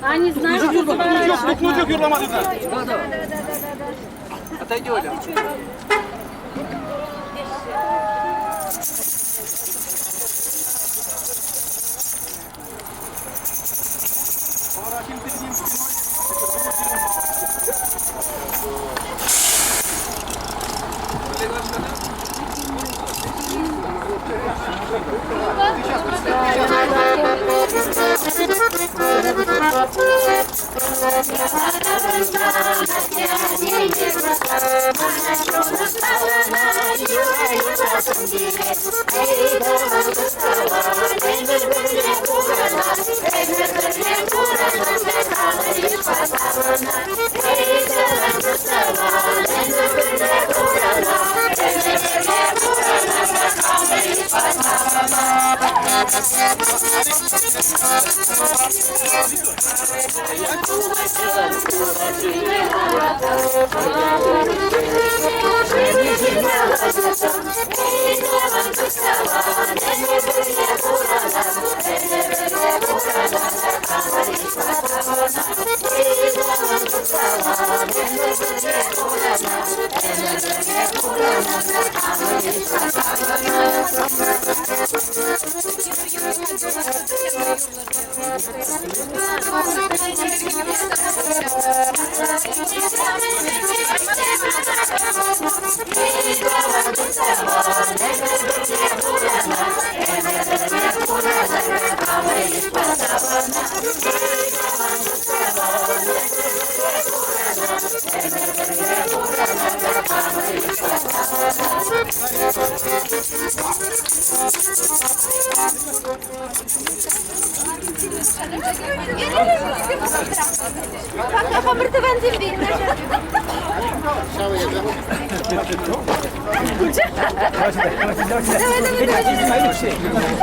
Они знают, что Отойди, Оля.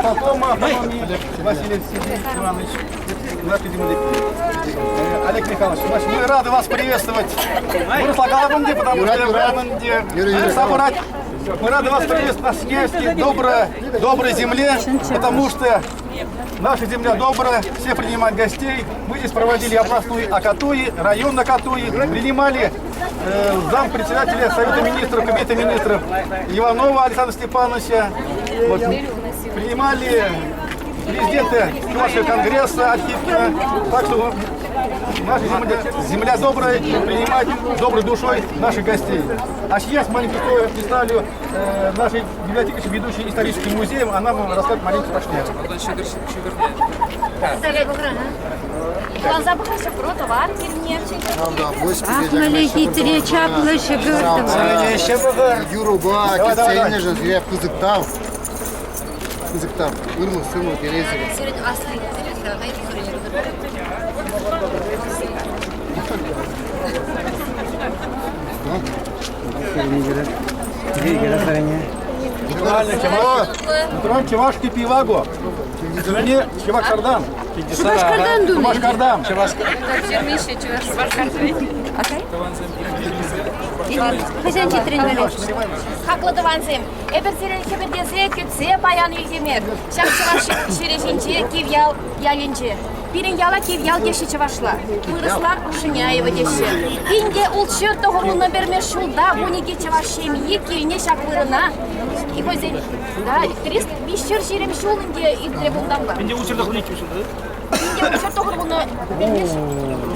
Потом автономии Василий Иванович, Олег Михайлович, значит, мы рады вас приветствовать в Руслоголовом, потому что собрать. Мы рады вас приветствовать на Сневске, доброй, доброй земле, потому что наша земля добрая, все принимают гостей. Мы здесь проводили областную Акатуи, район Акатуи, принимали э, зампредседателя Совета Министров, Кабинета Министров Иванова Александра Степановича. Вот, принимали президента Чувашского конгресса Архипкина. Так что наша земля, земля добрая, принимать доброй душой наших гостей. А сейчас маленькую историю представлю э, нашей библиотекарше, ведущей историческим музеем. Она вам расскажет маленькую про Шняеву. Ахмалехи чаплы шыгыртова. Юруба, Давай, давай, давай. кесейне же, пызыктав. Пызыктав. Ырлы, сырлы, керезі. Натуральный чуваш, натуральный чувашский пиваго. Вернее, чувашкардан. Шупашкардан думаю. Чувашкардан. Хозяин читрен Хаклы тӑвансем, эпир сирӗн хӗпӗртесе кӗтсе паян илтӗмӗр. Ҫак чӑваш ҫӗрӗ ҫинче Кивьял ялӗнче. Пирӗн яла Кивьял теҫҫӗ чӑвашла. Вырӑсла Шиняева теҫҫӗ. Пинте ултҫӗр тӑхӑрулнӑ пӗрмеш ҫулта вуникӗ чӑваш ҫемйи килнӗ ҫак вырӑна. И хӑйсен, да, 320 ҫул ӗнтӗ иртрӗ кунтанпа. Пинте ултҫӗр тӑхӑрвуннӑ пӗрмеш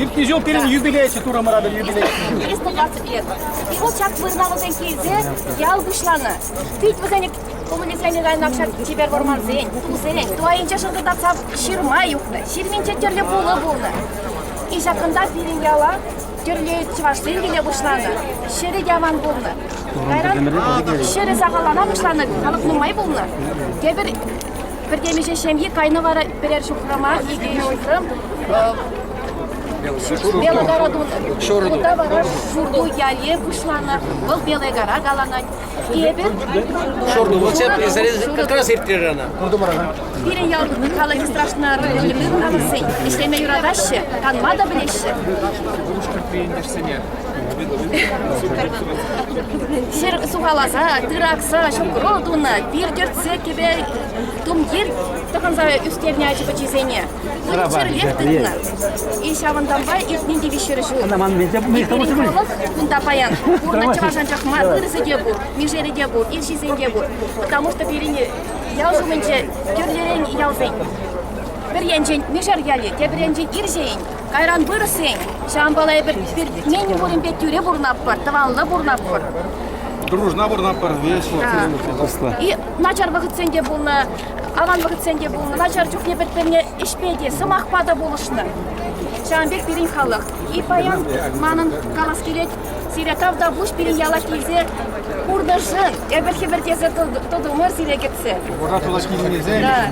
Иртнӗ ҫул пирӗн юбилейччӗ, турӑмӑра пӗр юбилей. 320 лет. И вот ҫак вырӑна вӗсем килсе ял пуҫланӑ. Пит вӗсене коммунистсене кайнӑ ҫак чипер вӑрмансен, тусен, ту айӗнче шӑнкӑртатса ҫырма юхнӑ, ҫырминче тӗрлӗ пулӑ пулнӑ. И ҫакӑнта пирӗн яла тӗрлӗ чӑвашсем киле пуҫланӑ. Ҫӗрӗ те аван пулнӑ. Кайран ҫӗрӗ сахаллана пуҫланӑ, халӑх нумай пулнӑ. Тепӗр пӗр темиҫе ҫемйи кайнӑ вара пӗрер ҫухрӑма, икӗ ҫухрӑм. Белая гора тунӑ. Кунта вара Шурту яле пуҫланӑ. Вӑл Белая гора каланать. Эпир Шурту, вот как раз ирттерер ӑна. Пирӗн ял халӑхӗ страшно халӑхсен ӗҫлеме юратаҫҫӗ, канма та пӗлеҫҫӗ. Ҫӗр сухаласа, тырӑ акса, ҫӑкӑр тунӑ, пир тӗртсе кӗпе тумтир тӑхӑнса ӳстернӗ ачи-пӑчисене. Выльӑх-чӗрлӗх тытнӑ. И ҫавӑнтанпа иртнин те виҫҫӗр ҫул. Пирӗн халӑх кунта паян пурӑнать чӑваш анчах мар, вырӑсӗ те пур, мишерӗ те пур, ирҫисен те пур. Потому что пирӗн ял ҫумӗнче тӗрлӗрен ялсен. Пӗр енчен Мишер ялӗ, тепӗр енчен Ирҫейӗн, кайран вырӑссен. Ҫавӑнпала эпир мӗн пуринпе тӳре пурӑнатпӑр, тӑванлӑ пурӑнатпӑр. Дружна пурӑнатпӑр, весело. И начар вӑхӑтсем те пулнӑ, аван вӑхӑтсем те пулнӑ. Начар чухне пӗр-пӗрне ӗҫпе те, сӑмахпа та пулӑшнӑ. Ҫавӑн пек пирӗн халӑх. И паян манӑн калас килет, сире тавтапуҫ пирӗн яла килсе курнӑшӑн. Эпир хӗпӗртесе тӑтӑмӑр сире кӗтсе. Ура тулаш килнисем. Да.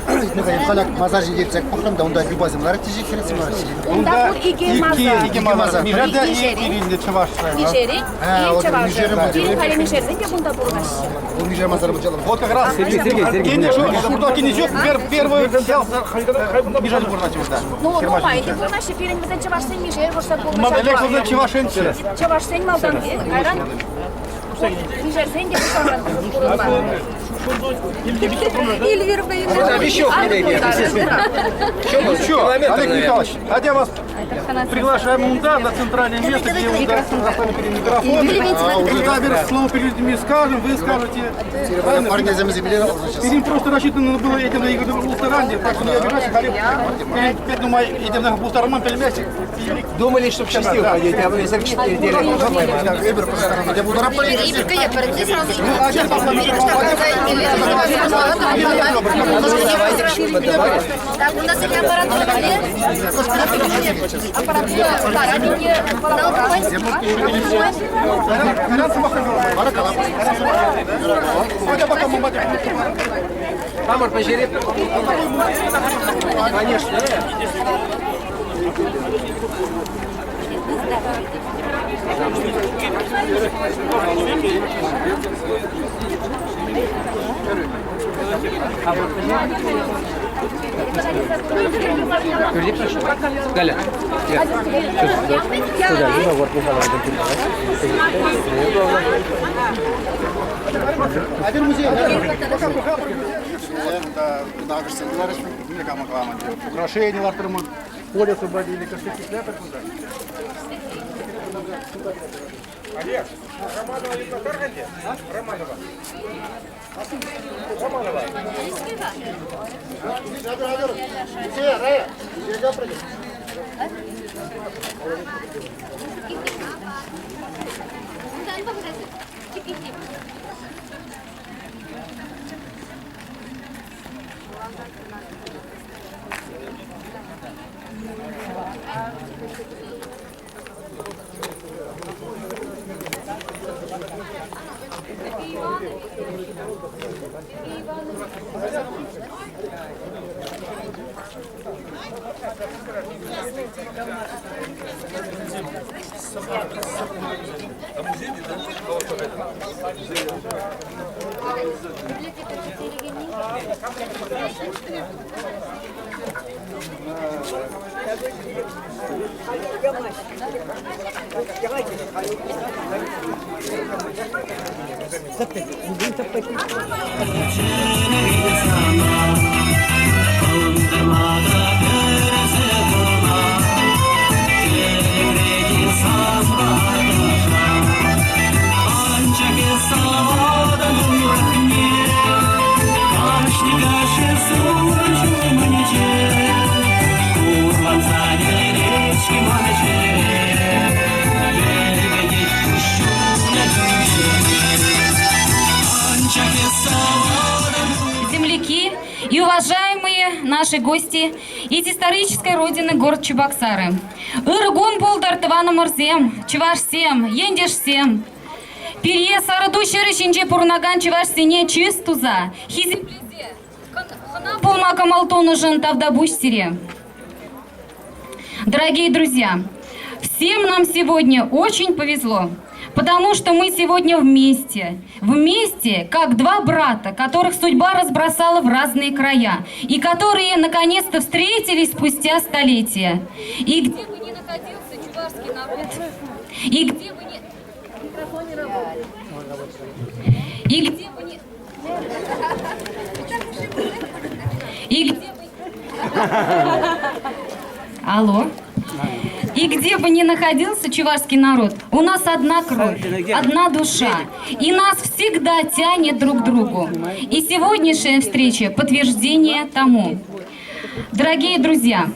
Халь масар ҫинче иртсе пӑхрӑм та унта юпасем ларать те хӗресем лараҫҫӗ. Унта пур икӗ масар. Икӗ масар. Мишер те и чӑваш. Мишерен и чӑваш. Пирӗн халӗ мишерсем те кунта пурӑнаҫҫӗ. Вӑл мишер масар пулчалӑм. Вот как раз Сергей, Сергей, Сергей. Шурта кинечек первый взял Мишер пурӑнать унта. Ну, нумай те пурӑнаҫҫӗ. Пирӗн вӗсен чӑвашсен мишер вӑрҫа пурӑнаҫҫӗ. Чӑвашенче. Чӑвашсен малтан кайран мишерсен те пуҫламан пурӑнма. Эльвира Что, Олег Михайлович, хотя вас приглашаем унта на центральное место, где унта расставим перед микрофоном. Мы слово перед людьми скажем, вы скажете. Перед просто рассчитано было этим на Игорь Бултаранде, так что не обижайся, Халиб. Пять думай, идем на Бултарман, пельмясик. Думали, что в шести уходите, а вы в 4 Так, у нас или аппаратура Хамар, пожири. Конечно. Галя. Украшения лартырмын, поле освободили, кошельки шляпы куда. Олег, Романова не Тарганде? Романова. Романова. Земляки и уважаемые наши гости из исторической родины город Чебоксары. Ырӑ кун пултӑр тӑванӑмӑрсем, чӑвашсем, ентешсем. Пире Сарӑту ҫӗрӗ ҫинче пурӑнакан чӑвашсене чыс туса, хисеплесе, хӑна пулма кӑмӑл тунӑшӑн тавтапуҫ сире. Дорогие друзья, всем нам сегодня очень повезло, потому что мы сегодня вместе. Вместе, как два брата, которых судьба разбросала в разные края, и которые наконец-то встретились спустя столетия. И где бы ни находился чувашский народ, и где бы ни... И где бы ни... И где бы... Алло. И где бы ни находился чувашский народ, у нас одна кровь, одна душа. И нас всегда тянет друг к другу. И сегодняшняя встреча – подтверждение тому. Дорогие друзья,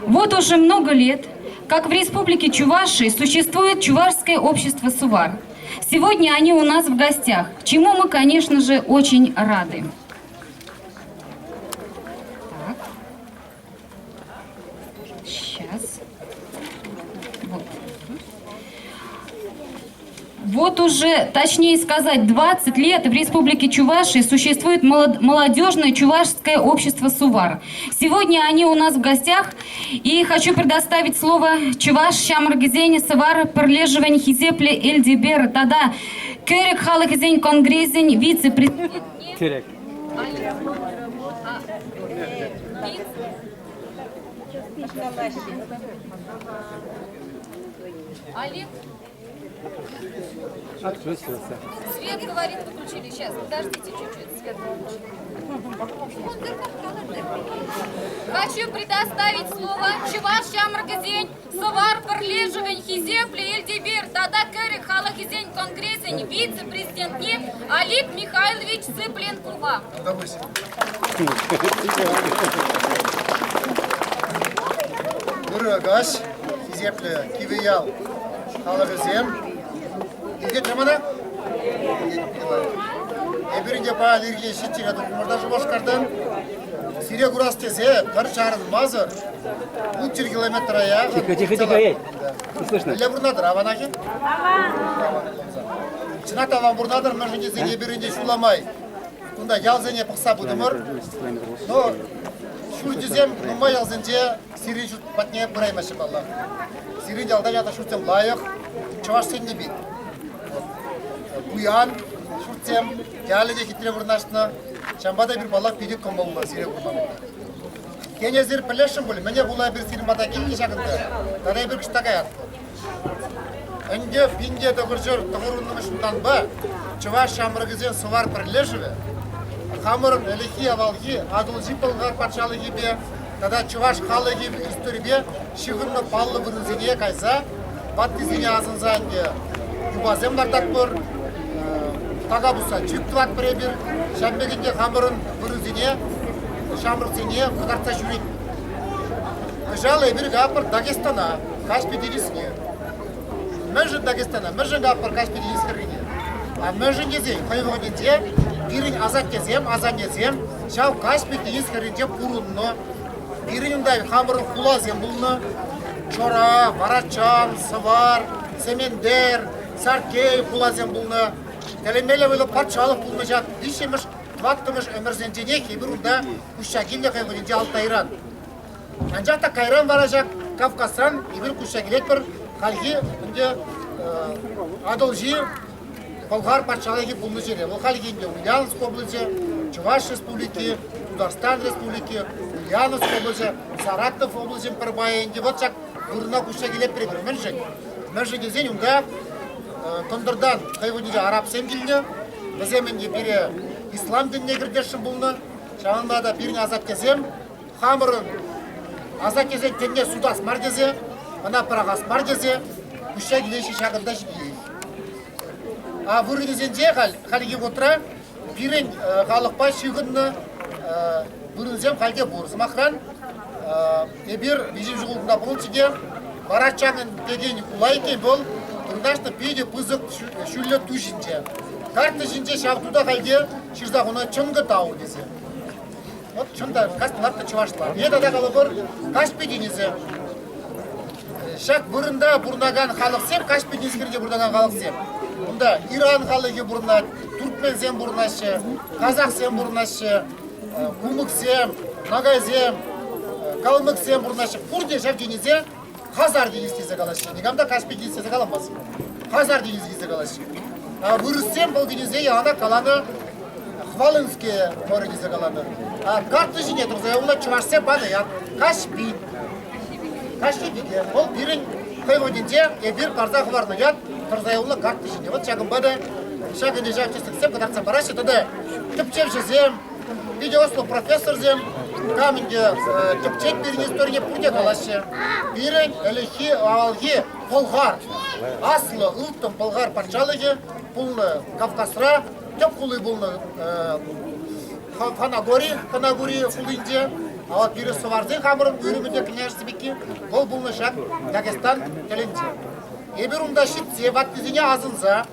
вот уже много лет, как в Республике Чувашии существует Чувашское общество «Сувар». Сегодня они у нас в гостях, чему мы, конечно же, очень рады. Так. Сейчас. Вот. Вот уже, точнее сказать, 20 лет в Республике Чувашия существует молодежное чувашское общество «Сувар». Сегодня они у нас в гостях, и хочу предоставить слово чуваш ҫамрӑкӗсен Сувар пӗрлешӗвӗн хисеплӗ элтеперӗ тата Кӗрӗк халӑхӗсен конгресӗн вице-президентне Терек. Олег Отключился. Свет, говорит, выключили. Сейчас, подождите чуть-чуть, свет выключили. Хочу предоставить слово чӑваш ҫамрӑкӗсен Сувар пӗрлешӗвӗн хисеплӗ элтеперӗ тата Кӗрӗк халӑхӗсен конгресӗн вице-президентне Олег Михайлович Цыпленкова. Ырӑ каҫ, хисеплӗ Кивӗ ял халӑхӗсем. Илтетӗр мана? Эпир ӗнтӗ паян ирхи ҫиччӗре тухрӑмӑр та Шупашкартан. Сире курас тесе пӗр чарӑнмасӑр 600 километра яхӑн. Тихо, тихо, тихо, эй. Не слышно. Мӗнле пурӑнатӑр, аванах-и? Аван. Чӑнах та аван пурӑнатӑр, мӗншӗн тесен эпир ӗнтӗ ҫула май кунта ялсене пӑхса пытӑмӑр. Но ҫурчӗсем нумай ялсенче сирӗн ҫурт патне пыраймаҫҫӗ паллах. Сирӗн ялта ята ҫуртсем лайӑх, чӑвашсенне пит. Пуян ҫуртсем, ялӗ те хитре вырнаҫнӑ. Ҫавӑнпа та эпир, паллах, питӗ кӑмӑллӑ сире курма. Тен, эсир пӗлесшӗн пуль, мӗне пула эпир сирӗн пата килнӗ ҫакӑнта? Тата эпир кӑшта каятпӑр. Ӗнтӗ 1990 ҫултанпа чӑваш ҫамрӑкӗсен Сӑвар пӗрлешӗвӗ хамӑрӑн ӗлӗкхи-авалхи Атӑлҫи Пӑлхар патшалӑхӗпе тата чӑваш халӑхӗн историпе ҫыхӑннӑ паллӑ вырӑнсене кайса ваттисене асӑнса ӗнтӗ юпасем лартатпӑр, така пусса чӳк тӑватпӑр эпир. Ҫавӑн пек ӗнтӗ хамӑрӑн вырӑнсене ҫамрӑксене кӑтартса ҫӳретпӗр. Кӑҫал эпир капӑр Дагестана, Каспи тинӗсне. Мӗншӗн Дагестана? Мӗншӗн капӑр Каспи тинӗс хӗррине? А мӗншӗн тесен хӑй вӑхӑтӗнче пирӗн асаттесем, асаннесем ҫав Каспи тинӗс хӗрринче пурӑннӑ. Пирӗн унта хамӑрӑн хуласем пулнӑ. Чора, Варачан, Сӑвар, Семендер, Саркей хуласем пулнӑ. Тӗлӗнмелле вӑйлӑ патшалӑх пулнӑ ҫак виҫҫӗмӗш, тӑваттӑмӗш ӗмӗрсенченех эпир унта куҫса килнӗ хӑй вӑхӑтӗнче Алтайран. Анчах та кайран вара ҫак Кавказран эпир куҫса килетпӗр хальхи ӗнтӗ Атӑлҫи Пӑлхар патшалӑхӗ пулнӑ ҫӗре. Вӑл хальхи ӗнтӗ Ульяновск облаҫӗ, Чӑваш Республики, Тутарстан Республики, Ульяновск облаҫӗ, Саратов облаҫӗн пӗр пайӗ ӗнтӗ. Вот ҫак вырӑна куҫса килетпӗр эпир. Мӗншӗн? Мӗншӗн тесен унта кӑнтӑртан хӑй вӑхӑтӗнче арабсем килнӗ. Вӗсем ӗнтӗ пире ислам тӗнне кӗртесшӗн пулнӑ. Ҫавӑнпа та пирӗн асаттесем хамӑрӑн асаттесен тӗнне сутас мар тесе, ӑна пӑрахас мар тесе куҫса килеҫҫӗ ҫакӑнта ҫитиех. А вырӑнӗсенче халь, хальхи вӑхӑтра пирӗн халӑхпа ҫыхӑннӑ вырӑнсем халь те пур. Сӑмахран, эпир виҫӗм ҫул кунта пулнӑччӗ те, Варачанӑн текен хула иккен вӑл вырнаҫнӑ питӗ пысӑк ҫӳллӗ ту ҫинче. Карта ҫинче ҫав тута халь те ҫырса хунӑ Чӑнкӑ тау тесе. Вот чӑн та каснӑлах та чӑвашла. Е тата калӑпӑр, Каҫпи тинӗсӗ. Ҫак вырӑнта пурӑнакан халӑхсем, Каҫпи тинӗс хӗрринче пурӑнакан халӑхсем. Унта Иран халӑхӗ пурӑнать, туркменсем пурӑнаҫҫӗ, казахсем пурӑнаҫҫӗ, кумыксем, нагайсем, калмыксем пурӑнаҫҫӗ. Пурте ҫав тинӗсе. Хазар тинӗс тесе калаҫҫӗ. Никам та Каспий тинӗс тесе каламасть. Хазар тинӗсӗ тесе калаҫҫӗ. А вырӑссем вӑл тинӗсе яланах каланӑ Хвалынское море тесе каланӑ. А карта ҫине тӑрса юлнӑ чӑвашсем панӑ ят Каҫпи. Каҫхи пике. Вӑл пирӗн хӑй вӑхӑтӗнче эпир парса хӑварнӑ ят тӑрса юлнӑ карта ҫине. Вот ҫакӑнпа та ҫак ӗнтӗ ҫак тӗслӗхсем кӑтартса параҫҫӗ. Тата тӗпчевҫӗсем, питӗ ӑслӑ профессорсем, кам ӗнтӗ тӗпчет пирӗн историне пурте калаҫҫӗ. Пирӗн ӗлӗкхи авалхи Пӑлхар, аслӑ ылтӑн Пӑлхар патшалӑхӗ пулнӑ Кавказра, тӗп хули пулнӑ Фанагори, Фанагори хулинче. А вот пирӗн сӑварсен хамӑрӑн уйрӑмӗ те княжество пекки, вӑл пулнӑ ҫак Дагестан тӗлӗнче. Эпир унта ҫитсе ваттисене асӑнса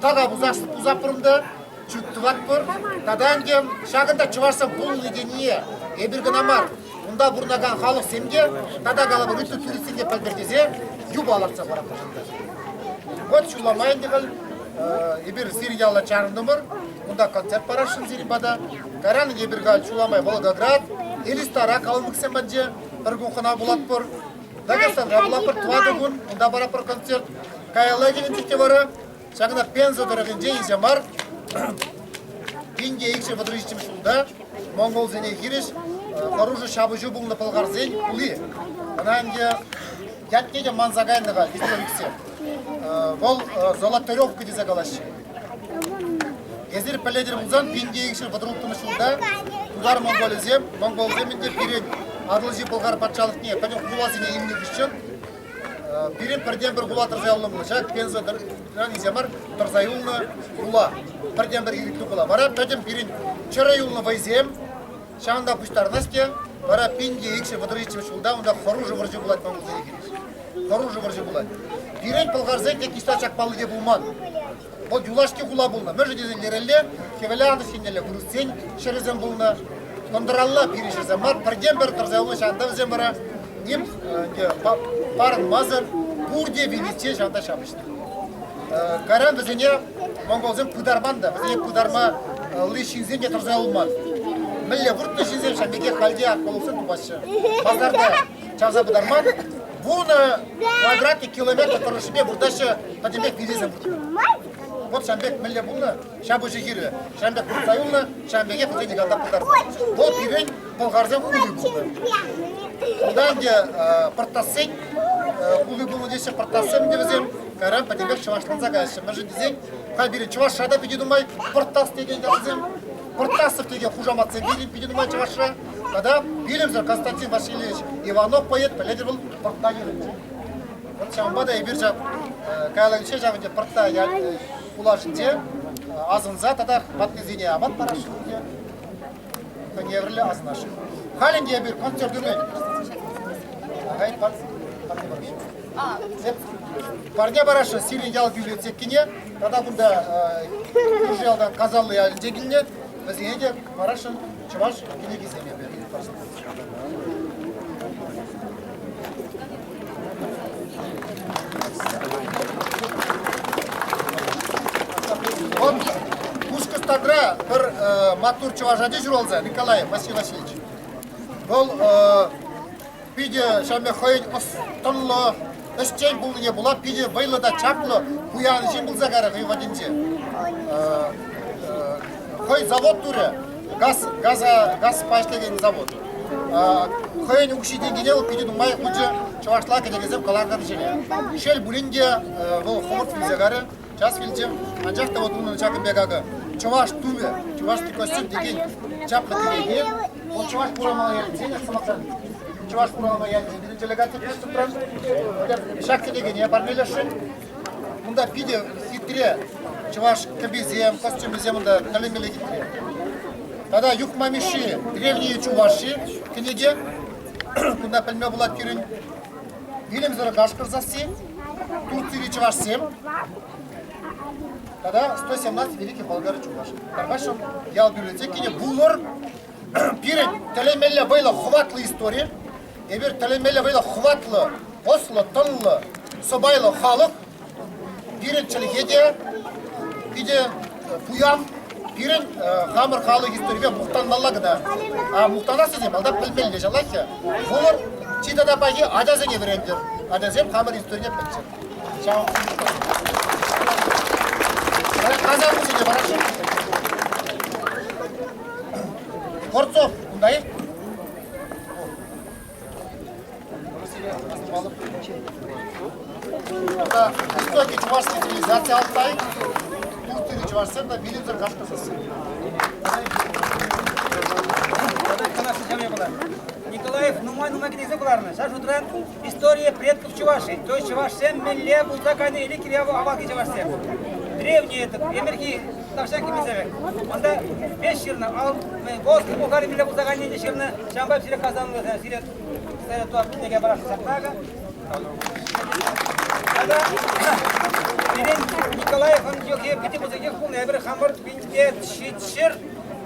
така пусатпӑр унта, чӳк тӑватпӑр. Тата ӗнтӗ ҫакӑнта чӑвашсем пулнӑ тенине эпир кӑна мар, унта пурӑнакан халӑхсем те тата калӑпӑр ытти туристсем те пӗлтӗр тесе юпа лартса паратпӑр. Вот ҫулла май ӗнтӗ халь эпир сирӗн яла чарӑнтӑмӑр. Унта концерт парасшӑн сирӗн пата. Кайран эпир халь ҫула май Волгоград, Элистара калмӑксем патӗнче пӗр кун хӑна пулатпӑр. Дагестанра пулатпӑр тӑватӑ кун, унта паратпӑр концерт. Каялла килӗнчӗк те вара ҫакна Пенза тӑрӑхӗнче инҫе мар 1233 ҫулта монголсене хирӗҫ хӑрушӑ ҫапӑҫу пулнӑ пӑлхарсен хули. Ӑна ӗнтӗ ятне те манса кайнӑ-ха историксем. Вӑл Золотаревка тесе калаҫҫӗ. Эсир пӗлетӗр пулсан, 1236 ҫулта тутар монголӗсем, монголсем ӗнтӗ пирӗн Атӑлҫи Пӑлхар патшалӑхне пӗтӗм хуласене илнӗ хыҫҫӑн пирӗн пӗртен-пӗр хула тӑрса юлнӑ пулнӑ. Ҫак Пензӑран илсе мар, тӑрса юлнӑ хула. Пӗртен-пӗр ирӗклӗ хула. Вара пӗтӗм пирӗн чӗрӗ юлнӑ вӑйсем ҫавӑнта пуҫтарӑнас те, вара 1233 ҫулта унта хӑрушӑ вӑрҫӑ пулать монголсене хирӗҫ. Хӑрушӑ вӑрҫӑ пулать. Пирӗн пӑлхарсен тек ниҫта чакмалли те пулман. Вӑл юлашки хула пулнӑ. Мӗншӗн тесен лерелле хӗвеланӑҫ еннелле вырӑссен ҫӗрӗсем пулнӑ. Кӑнтӑралла пирӗн ҫӗрсем мар, пӗртен-пӗр тӑрса юлнӑ ҫавӑнта вӗсем вара ним парӑнмасӑр пурте виличчен ҫавӑнта ҫапӑҫнӑ. Кайран вӗсене монголсем пытарман та, вӗсене пытармалли ҫынсем те тӑрса юлман. Мӗнле выртнӑ ҫынсем ҫав пекех хальте археологсем тупаҫҫӗ. Пасарта чавса пытарман. Вунӑ квадратный километр тӑрӑшӗпе выртаҫҫӗ, пӗтӗмпех вилесем выртнӑ. Вот ҫавӑн пек мӗнле пулнӑ, ҫапӑҫу хирӗ. Ҫавӑн пек выртса юлнӑ, ҫавӑн пекех вӗсен никам та пытарман. Вӑл пирӗн пӑлхарсен хули пулнӑ. Унта ӗнтӗ Пӑрттассен хули пулнӑ теҫҫӗ, Пӑрттассем ӗнтӗ вӗсем кайран пӗтӗмпех чӑвашланса каяҫҫӗ. Мӗншӗн тесен халь пирӗн Чӑвашра та питӗ нумай Пӑрттас текен ялсем, Пӑртасов текен хушаматсем пирӗн питӗ нумай чӑвашра. Тата вилӗмсӗр Константин Васильевич Иванов поэт пӗлетӗр вӑл Пӑртта йӑхӗнче. Вот ҫавӑнпа та эпир ҫав каяллахинче ҫав ӗнтӗ Пӑртта хулашӗнче асӑнса тата ваттисене апат парасшӑн ӗнтӗ. Хӑйне евӗрлӗ асӑнасшӑн. Халь ӗнтӗ эпир концерт умӗн Парне парасшӑн сирӗн ял библиотекине тата кунта кӳршӗ ялтан Касаллӑ ялӗнче килнӗ. Вӗсене те парасшӑн чӑваш кӗнекисем эпӗ. Вот Пушкӑртстанра пӗр маттур чӑваш ачи ҫуралса, Николаев Василий Васильевич. Вӑл питӗ ҫав пек хӑйӗн ӑс-тӑнлӑ, ӗҫчен пулнине пула питӗ вӑйлӑ та чаплӑ пуян ҫын пулса кайрӗ хӑй вӑхӑтӗнче. Хӑй завод турӗ, газ, газа, газпа ӗҫлекен завод. Хӑйӗн укҫи-тенкине вӑл питӗ нумай хучӗ чӑвашла кӗнекесем кӑларнӑ ҫӗре. Шел пулин те, вӑл хӑвӑрт вилсе кайрӗ, час вилчӗ. Анчах та вот унӑн ҫакӑн пек акӑ чӑваш тумӗ, чувашский костюм текен чаплӑ кӗнеке. Вӑл чӑваш Хурамал ялӗнчен, сӑмахран, Чӑваш Хурамал ялӗнчен пирӗн делегаци приступран. Ҫак кӗнекене парнелесшӗн. Унта питӗ хитре чӑваш кӗписем, костюмӗсем унта тӗлӗнмелле хитре. Тата Юхма Мишши «Древние чуваши» кӗнеке. Кунта пӗлме пулать пирӗн Вилӗмсӗр кашкӑр сасси, Турцири чӑвашсем тата 117 великих болгар чуваш. Тархасшӑн ял библиотекине вулӑр. Пирӗн тӗлӗнмелле вӑйлӑ хӑватлӑ истори. Эпир тӗлӗнмелле вӑйлӑ хӑватлӑ, ӑслӑ, тӑнлӑ, сӑпайлӑ халӑх. Пирӗн чӗлхе те питӗ пуян. Пирӗн хамӑр халӑх историпе мухтанмалла кӑна. А мухтанас тесен малтан пӗлмелле ҫаллах-ха. Вулӑр, чи тата пахи ачасене вӗрентӗр. Ачасем хамӑр историне пӗлччӗр. Ҫав Казармусене параҫҫӗ. Хорцов, кунта-и? Тата истоки чувашской цивилизации Алтай, Турцири чӑвашсем та вилӗмсӗр кашкӑр сасси. Николаев нумай-нумай кӗнекесем кӑларнӑ. Ҫав шутран «История предков чувашей», то есть чӑвашсем мӗнле пулса кайнӑ ӗлӗк авалхи чӑвашсем. Древние этот, ӗмӗрхи тавҫан кӗмесем. Унта веҫ ҫырнӑ, Волжский Бухари мӗнле пулса кайнине ҫырнӑ, ҫавӑнпа сире Казанлы сире кӗнеке парасшӑн ҫакна. Тата пирӗн Николаевӑн йӑхӗ питӗ пысӑк йӑх пулнӑ. Эпир хамӑр пинте ҫичҫӗр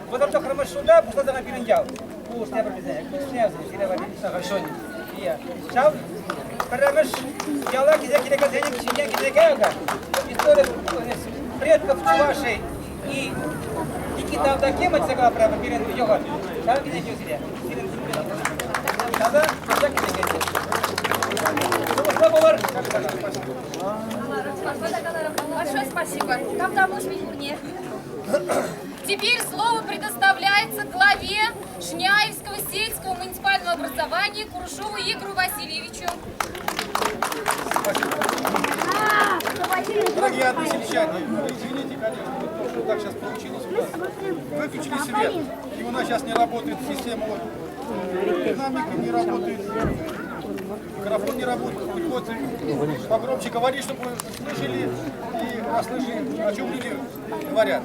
вӑтӑр тӑххӑрмӗш ҫулта пуҫласа пирӗн ял. Ку тепӗр тесе, сире валли Ҫав пӗрремӗш яла килсе килекенсен ҫинчен кӗнеке акӑ история предков чувашей и Никита Авдокимович калапра пирӗн йӑхӑн. Ҫав кӗнеке сире. Сирӗн тата ҫак кӗнеке. Шухӑшла пулӑр. Большое спасибо. Там там пурне. Теперь слово предоставляется главе Шняевского сельского муниципального образования Куршову Игорю Васильевичу. Спасибо. Дорогие односельчане, вы извините, конечно, вот то, что так сейчас получилось у нас. Выключили свет, и у нас сейчас не работает система вот, динамика, не работает, микрофон не работает, приходится погромче говорить, чтобы вы слышали и расслышали, о чем люди говорят.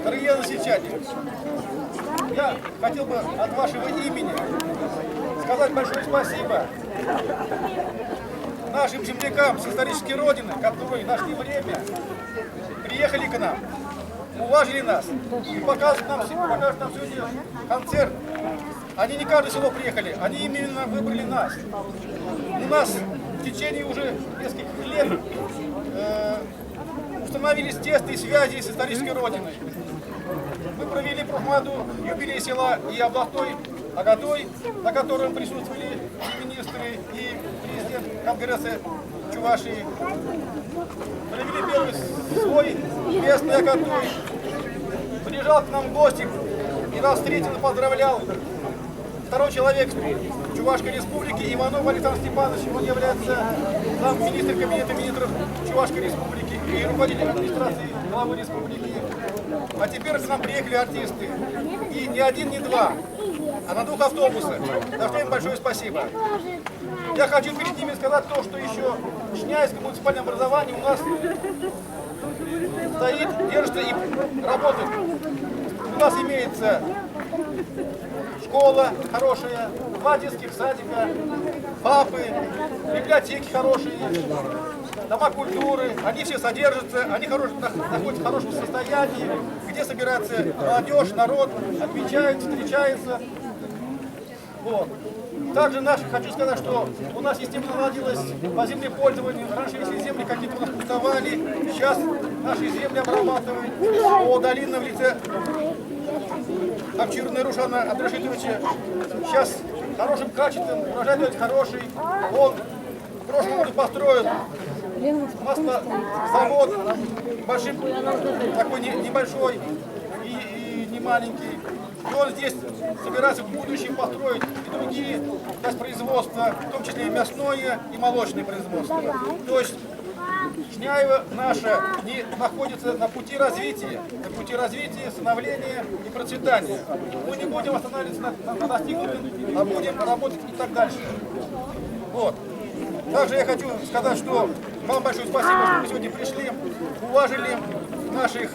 Дорогие односельчане, я хотел бы от вашего имени сказать большое спасибо нашим землякам с исторической родины, которые нашли время, приехали к нам, уважили нас и показывают нам, покажут нам сегодня концерт. Они не каждое село приехали, они именно выбрали нас. У нас в течение уже нескольких лет установились тесные связи с исторической родиной. Мы провели в прошлом году юбилей села и областной Агатой, на котором присутствовали и министры, и президент Конгресса Чувашии. Провели первый свой местный Агатой. Приезжал к нам в гости и нас встретил и поздравлял. Второй человек Чувашской республики Иванов Александр Степанович, он является замминистра кабинета министров Чувашской республики и руководитель администрации главы республики. А теперь к нам приехали артисты. И не один, не два, а на двух автобусах. За что им большое спасибо. Я хочу перед ними сказать то, что еще в Шняйском муниципальном образовании у нас стоит, держится и работает. У нас имеется школа хорошая, два детских садика, папы, библиотеки хорошие, дома культуры. Они все содержатся, они находятся в хорошем состоянии, где собирается молодежь, народ, отмечают, встречаются. Вот. Также хочу сказать, что у нас система наладилась по землепользованию. Раньше, если земли какие-то у нас пустовали, сейчас наши земли обрабатывают. О, долина в лице Акчурина Рушана Абдрашитовича сейчас хорошим качеством, урожай дает хороший. Он в прошлом году построил маслозавод большим, такой небольшой и не маленький. И он здесь собирается в будущем построить и другие производства, в том числе и мясное, и молочное производство. То есть Шняево наша не находится на пути развития, на пути развития, становления и процветания. Мы не будем останавливаться на достигнутом, а будем работать и так дальше. Вот. Также я хочу сказать, что вам большое спасибо, что вы сегодня пришли, уважили наших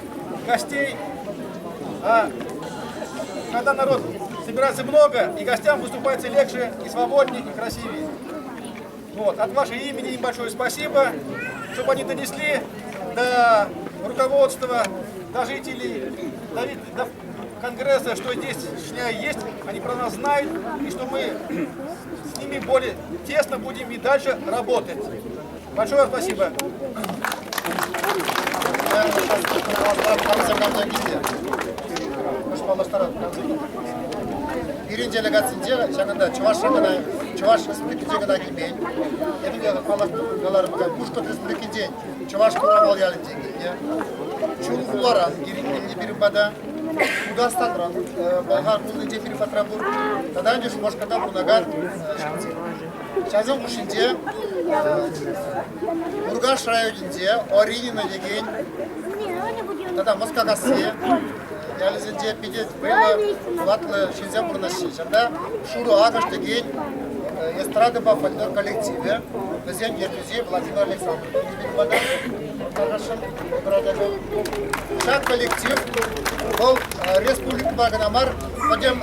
гостей. А когда народ собирается много, и гостям выступается легче, и свободнее, и красивее. Вот. От вашего имени им большое спасибо, чтобы они донесли до руководства, до жителей, до Конгресса, что здесь Шняя есть, они про нас знают, и что мы с ними более тесно будем и дальше работать. Большое спасибо. Пирӗн делегацинче ҫакӑнта Чӑвашра кӑна, Чӑваш Республикинче кӑна килмен. Эпӗ те паллах каларӑм, Пушкӑрт Республикинчен Чӑваш Хурамал ялӗнчен килнӗ. Чулхуларан килнӗ пирӗн пата. Тутарстанран, Пӑлхар хулинче пирӗн патра пур. Тата ӗнтӗ Шупашкарта пурӑнакан ҫынсем. Ҫавсен хушшинче Муркаш районӗнче Оринино текен тата Москакасси ялӗсенче питӗ вӑйлӑ хӑватлӑ ҫынсем пурӑнаҫҫӗ. Ҫавна Шурӑ акӑш текен эстрадӑпа фольклор коллективӗ, вӗсен ертӳҫи Владимир Александрович Ҫак коллектив вӑл республикӑпа кӑна мар, пӗтӗм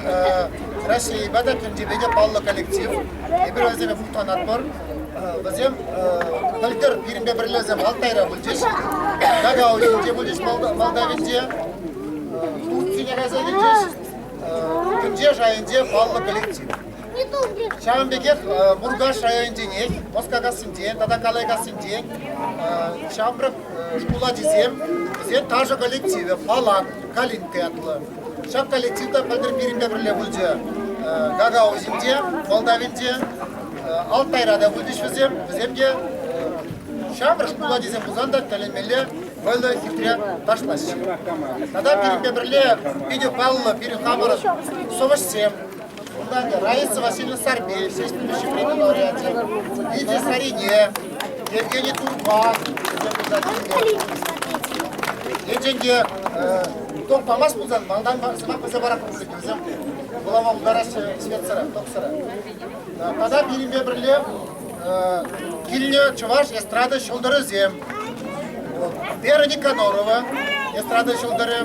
Российӑпа та тӗнчипе те паллӑ коллектив. Эпир вӗсене мухтанатпӑр. Вӗсем пӗлтӗр пирӗнпе пӗрле вӗсем Алтайра пулчӗҫ, Гагаузинче пулчӗҫ, Молдавинче, Турцине кайса килчӗҫ. Тӗнче шайӗнче паллӑ коллектив. Ҫавӑн пекех Муркаш районӗнченех, Москакассинчен тата Калайкассинчен ҫамрӑк шкул ачисем, вӗсен ташӑ коллективӗ «Палан», «Калинка» ятлӑ. Ҫак коллектив та пӗлтӗр пирӗнпе пӗрле пулчӗ. Гагаузинче, Молдавинче, Алтайра та пулчӗҫ вӗсем. Вӗсем те ҫамрӑк шкул ачисем пулсан та тӗлӗнмелле вӑйлӑ хитре ташлаҫҫӗ. Тата пирӗнпе пӗрле питӗ паллӑ пирӗн хамӑрӑн сӑвӑҫсем. Унта ӗнтӗ Раиса Васильевна Сарпи, Ҫеҫпӗл Ҫӗпрел лауреачӗ, Лидия Сарине, Евгений Турпан вӗсем пулса килнӗ. Енчен те ток памасть пулсан, малтан сӑмах пӗлсе паратпӑр пулӗ вӗсем вулама пултараҫҫӗ светсӑра, токсӑра. Тата пирӗнпе пӗрле килнӗ чӑваш эстрада ҫӑлтӑрӗсем. Вера Никонорова, эстрада ҫӑлтӑрӗ.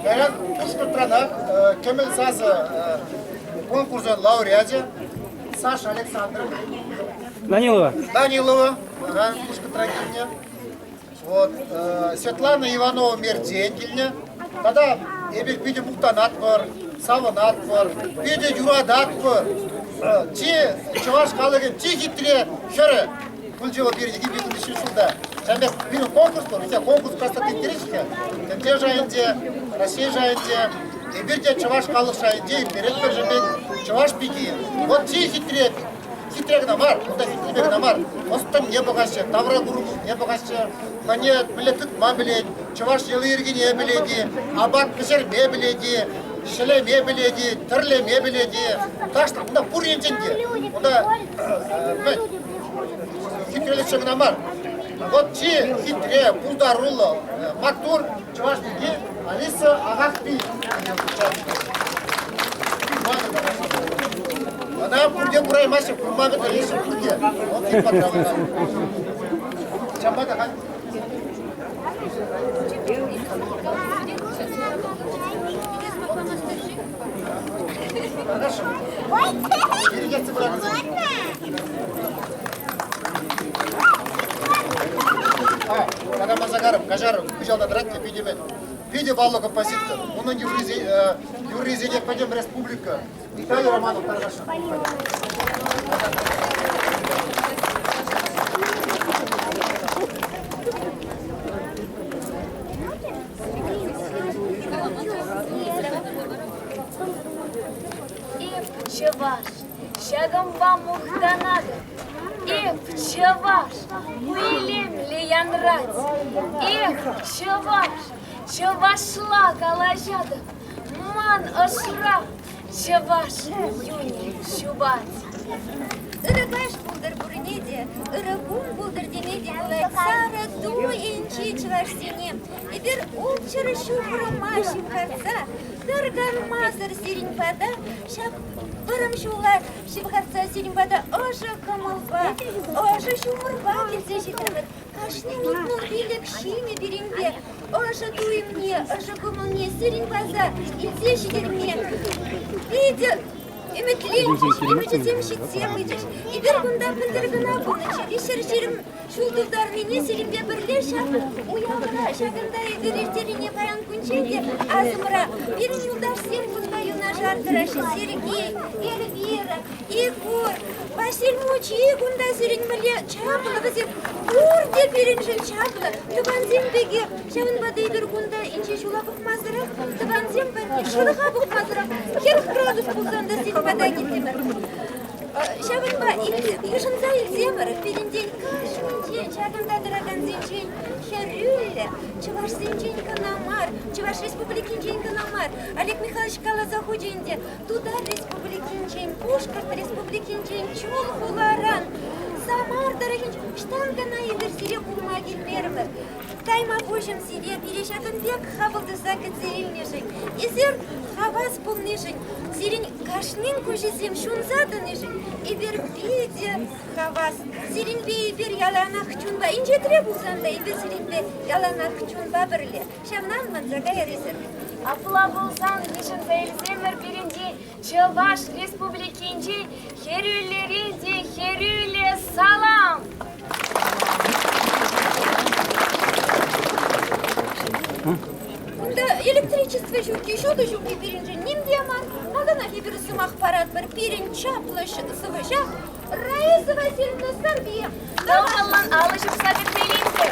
Кайран Пушкӑртранах Кӗмӗл сасӑ конкурсӑн лауреачӗ Саша Александров. Данилова. Данилова, ага, Пушкӑртран килнӗ. Вот, Светлана Иванова Мерчен килнӗ. Тата эпир питӗ мухтанатпӑр, савӑнатпӑр, питӗ юрататпӑр. Чи чӑваш халӑхӗн чи хитре хӗрӗ пулчӗ вӑл пирӗн 2003 ҫулта. Ҫавӑн пек пирӗн конкурс пур. Хотя конкурс просто ирттереҫҫӗ. Тӗнче шайӗнче, Раҫҫей шайӗнче, эпир те чӑваш халӑх шайӗнче ирттеретпӗр пек чӑваш пики. Вот чи хитре Хитре кӑна мар, унта хитрепе кӑна мар, ӑс-тӑнне пӑхаҫҫӗ, тавра курӑмлӑхне пӑхаҫҫӗ, хӑйне мӗнле тытма пӗлет, чӑваш йӑли-йӗркине пӗлет-и, апат пӗҫерме пӗлет-и, ҫӗлеме пӗлет-и, тӗрлеме пӗлет-и. Ташлӑх унта пур енчен те. Унта мӗн, хитрелӗхҫӗ кӑна мар. Вот чи хитре, пултаруллӑ, маттур чӑваш пики Алиса Ахахпи. Ӑна пурте кураймаҫҫӗ, курма пӗтереҫҫӗ пурте. Вот Ҫавӑнпа та халь Хорошо. Перейдете Тата Мазагаров, каҫарӑр, хыҫалта тӑрать те питӗ питӗ паллӑ композитор. Унӑн юррисене пӗтӗм республика Виталий Романов тархасшӑн. Эп чӑваш, ҫакӑнпа мухтанатӑп. Эп чӑваш, ку илемлӗ янрать. Эх, чӑваш, чӑвашла калаҫатӑп. Ман ӑшра чӑваш юнӗ чупать. Ырӑ каҫ пултӑр пурне те, ырӑ кун пултӑр теме те пулать Сарӑ ту енчи чӑвашсене. Эпир ултҫӗр ҫухрӑма ҫывхарса, тӑрканмасӑр сирӗн пата ҫак вӑрӑм ҫула ҫывхарса сирӗн пата ӑшӑ кӑмӑлпа, ӑшӑ ҫумӑрпа килсе ҫитрӗмӗр. Кашни 65 ҫынӗ пирӗнпе ӑшӑ туйӑмне, ӑшӑ кӑмӑлне сирӗн паса илсе ҫитерме питӗ ӗмӗтленчӗҫ, ӗмӗчӗсем ҫитсе пычӗҫ. Эпир кунта пӗлтӗр кӑна пулнӑччӗ, 320 ҫул тултарнине сирӗнпе пӗрле ҫак уявра, ҫакӑнта эпир ирттернине паян кунччен те асӑмра. Пирӗн юлташсем кунта юнашар тӑраҫҫӗ, Сергей, Эльвира, Егор. Василь мучи кунта сирӗн мӗнле чаплӑ вӗсем. Пурте пирӗншӗн чаплӑ, тӑвансем пекех. Ҫавӑнпа та эпир кунта инҫе ҫула пӑхмасӑрах, тӑвансем патне шӑрӑха пӑхмасӑрах 40 градус пулсан та сирӗн пата килтӗмӗр. Ҫавӑнпа йышӑнса илсемӗр, пирӗнтен кашнинчен, ҫакӑнта тӑракансенчен хӗрӳллӗ, чӑвашсенчен кӑна мар, Чӑваш Республикинчен кӑна мар, Олег Михайлович каласа хучӗ ӗнтӗ, Тутар Республикинчен, Пушкӑрт Республикинчен, Чул хуларан, Самар тӑрӑхӗнчен ӑҫтан кӑна эпир сире курма килмерӗмӗр. Тайма пуҫӑм сире пире ҫакӑн пек хапӑл туса кӗтсе илнӗшӗн, эсир хавас пулнишӗн, сирӗн кашнин куҫӗсем ҫунса тӑнишӗн эпир питӗ хавас. Сирӗнпе эпир яланах чунпа, инҫетре пулсан та эпир сирӗнпе яланах чунпа пӗрле. Ҫавна манса кайӑр эсир. Апла пулсан йышӑнса илсемӗр пирӗнти Чӑваш Республикинчи хӗрӳллӗрен те хӗрӳллӗ салам! Кунта электричество ҫукки, ҫутӑ ҫукки пирӗншӗн ним те мар. Малтанах эпир сӑмах паратпӑр пирӗн чаплӑ сӑвӑҫа Раиса Васильевна Сарпие. Тӑваллӑн алӑ ҫупса кӗтсе илсе.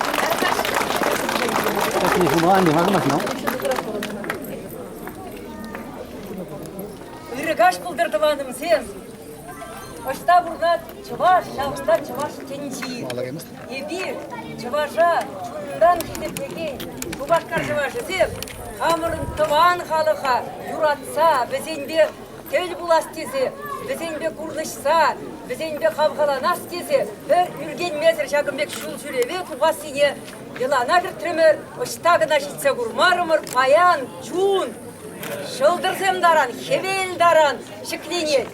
Ырӑ каҫ пултӑр, тӑванӑмсем! Ӑҫта пурӑнать чӑваш, ҫавӑнта чӑваш тӗнчи. Эпир чӑваша чунтан хисеплекен Шупашкар чӑвашӗсем хамӑрӑн тӑван халӑха юратса вӗсемпе тӗл пулас тесе, вӗсемпе курнӑҫса, вӗсемпе хавхаланас тесе пӗр ӳркенмесӗр ҫакӑн пек ҫул ҫӳреве тухассине йӑлана кӗртрӗмӗр, ӑҫта кӑна ҫитсе курмарӑмӑр, паян чун ҫӑлтӑрсем таран, хӗвел таран ҫӗкленет.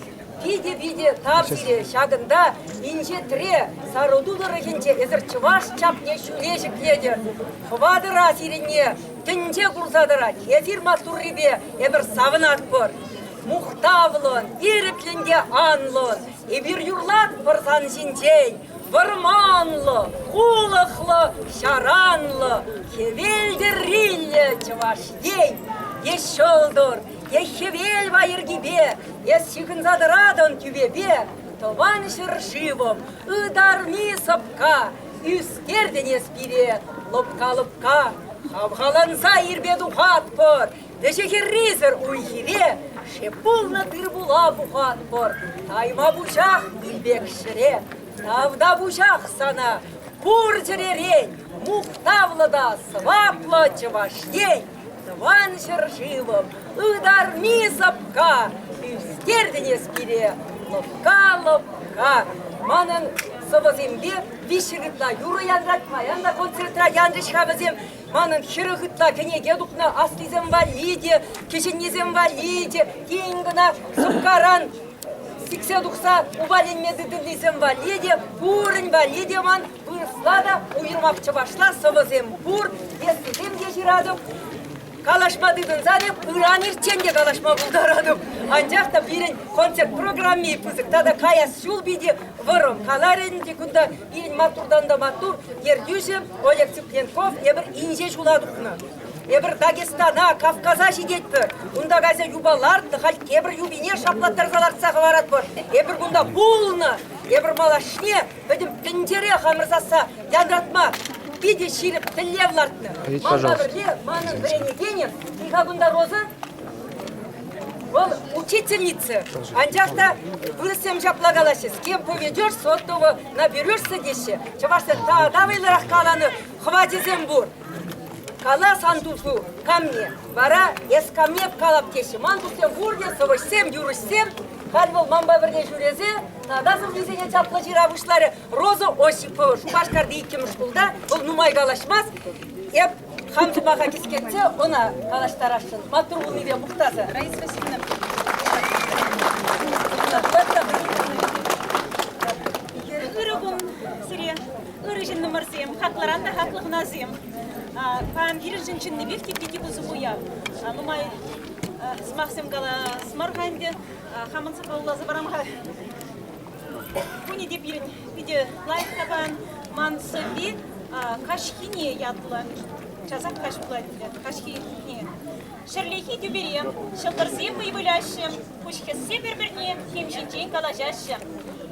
Питӗ-питӗ тав сире ҫакӑнта инҫетре Сарӑту тӑрӑхӗнче эсӗр чӑваш чапне ҫӳле ҫӗклетӗр. Хӑватӑра сирӗнне тӗнче курса тӑрать. Эсир маттуррипе эпир савӑнатпӑр. Мухтавлӑн, ирӗклӗн те анлӑн эпир юрлатпӑр сан ҫинчен. Вӑрманлӑ, улӑхлӑ, ҫаранлӑ, хӗвел тӗрриллӗ Чӑваш Ен. Е ҫӑлтӑр, е хӗвел пайӑркипе, эс ҫыхӑнса тӑратӑн тӳпепе, Тӑван ҫӗршывӑм, ытарми сӑпка, ӳстертӗн эс пире лӑпка-лӑпка. Хавхаланса ирпе тухатпӑр, вӗҫӗ-хӗррисӗр уй-хире шеп пулнӑ тыр-пула пухатпӑр, тайма пуҫах илпек ҫӗре. Тавтапуҫах сана пур чӗререн, мухтавлӑ та сӑваплӑ Чӑваш Ен, Тӑван ҫӗршывӑм, ытарми сӑпка, ӳстертӗн эс пире лӑпка-лӑпка. Манӑн сӑвӑсемпе виҫҫӗ ытла юрӑ янрать, паян та концертра янрӗҫ-ха вӗсем. Манӑн 40 ытла кӗнеке тухнӑ аслисем валли те, кӗҫӗннисем валли те, тин кӑна сӑпкаран сиксе тухса упаленме тытӑннисем валли те, пурин валли те ман вырӑсла та, уйрӑмах чӑвашла сӑвӑсем пур, пьесӑсем те ҫыратӑп. Калаҫма тытӑнсан эп ыран ирччен те калаҫма пултаратӑп. Анчах та пирӗн концерт программи пысӑк тата каяс ҫул питӗ вӑрӑм. Каларӗ ӗнтӗ кунта пирӗн маттуртан та маттур ертӳҫӗ Олег Цыпленков эпир инҫе ҫула тухнӑ. Эпир Дагестана, Кавказа ҫитетпӗр. Унта кайса юпа лартнӑ, халь тепӗр юпине шаплаттарса лартса хӑваратпӑр. Эпир кунта пулнӑ, эпир малашне пӗтӗм тӗнчере хамӑр сасса янратма питӗ ҫирӗп тӗллев лартнӑ. Манпа пӗрле манӑн вӗренекенӗм Тиха кунта Роза, вӑл учительница. Анчах та вырӑссем ҫапла калаҫҫӗ, с кем поведешь, сотого наберешься теҫҫӗ. Чӑвашсем тата вӑйлӑрах каланӑ хӑвачӗсем пур. Кала сан тусу камне, вара эс камне калап теҫҫӗ. Ман туссем пурте сӑвӑҫсем, юрӑҫсем. Халь вӑл манпа пӗрле ҫӳресе тата сӑввисене чаплӑ ҫыра пуҫларӗ. Роза Осипова Шупашкарти иккӗмӗш шкулта вӑл нумай калаҫмасть. Эп хам сӑмаха кӗскетсе ӑна калаҫтарасшӑн. Маттур пулнипе мухтаса. Раиса Васильевна. Ырӑ кун сире, ырӑ ҫыннӑмӑрсем, хаклӑран та хаклӑ хӑнасем. Паян пирӗншӗн чӑннипех те питӗ пысӑк уяв. Нумай сӑмахсем калас мар-ха ӗнтӗ. Хамӑн сӑвва вуласа парам-ха. Кунӗ те пирӗн питӗ лайӑх та паян. Ман сӑвви каҫхине ятлӑ. Часах каҫ пулать ӗнтӗ, каҫхине. Ҫӗрлехи тӳпере ҫӑлтӑрсем вӑй выляҫҫӗ, куҫ хӗссе пӗр-пӗрне тем ҫинчен калаҫаҫҫӗ.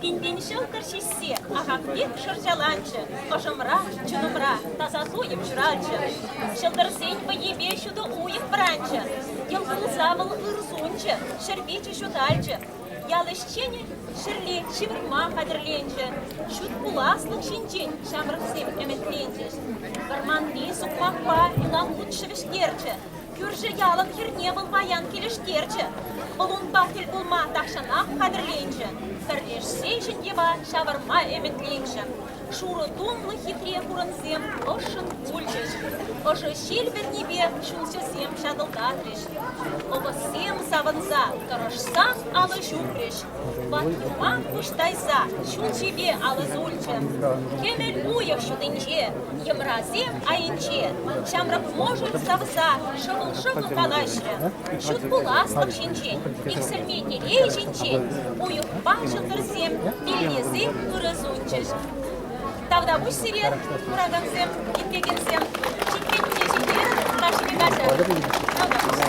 Пин-пин ҫӑлтӑр ҫиҫсе ахах пек шӑрҫаланчӗ, ӑшӑмра, чунӑмра таса туйӑм ҫуралчӗ. Ҫӑлтӑрсен вӑййипе ҫутӑ уйӑх вӑранчӗ, йӑл кулса вӑл ыр сунчӗ, ҫӗр пичӗ ҫуталчӗ. Ял ӗҫченӗ ҫӗрле ҫывӑрма хатӗрленчӗ, ҫут пуласлӑх ҫинчен ҫамрӑксем ӗмӗтленчӗҫ. Вӑрманти сукмакпа юлан вут шӗвӗштерчӗ, Кӳршӗ ялӑн хӗрне вӑл паян килӗштерчӗ. Вӑл унпа тӗл пулма тахҫанах хатӗрленчӗ. Пӗрлешсе ҫӗньева ҫавӑрма ӗмӗтленчӗ. Шурӑ тумлӑ хитре хурӑнсем ӑшшӑн кулчӗҫ. Ӑшӑ ҫил вӗрнипе ҫулҫӑсем ҫатӑлтатрӗҫ. Ӑвӑссем савӑнса тӑрӑшсах алӑ ҫупрӗҫ. Ват юман пуҫ тайса ҫулҫипе алӑ сулчӗ. Кӗмӗл уйӑх ҫутинче, йӑмрасем айӗнче ҫамрӑк мӑшӑр савса шӑкӑл-шӑкӑл калаҫрӗ. Ҫут пуласлӑх ҫинчен, иксӗлми телей ҫинчен уйӑхпа ҫӑлтӑрсем пиллесе ырӑ сунчӗҫ. Тавтапуҫ сире, куракансем, итлекенсем. Ҫитменнине ҫитерӗр, кашни каҫа. Тавтапуҫ.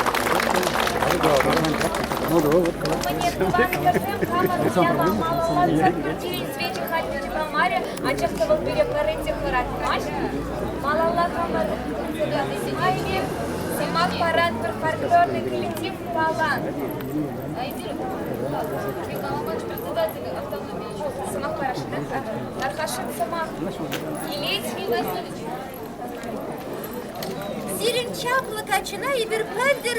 Анчах та вӑл пире пӗрре те хӑратмасть. Малалла хамӑр сӑмах паратпӑр фольклорный коллектив Палан. Председатель автономии сӑмах парасшӑн, да? Тархасшӑн сӑмах. Килет Васильевич. Сирӗн чаплӑ каччӑна эпир пӗлтӗр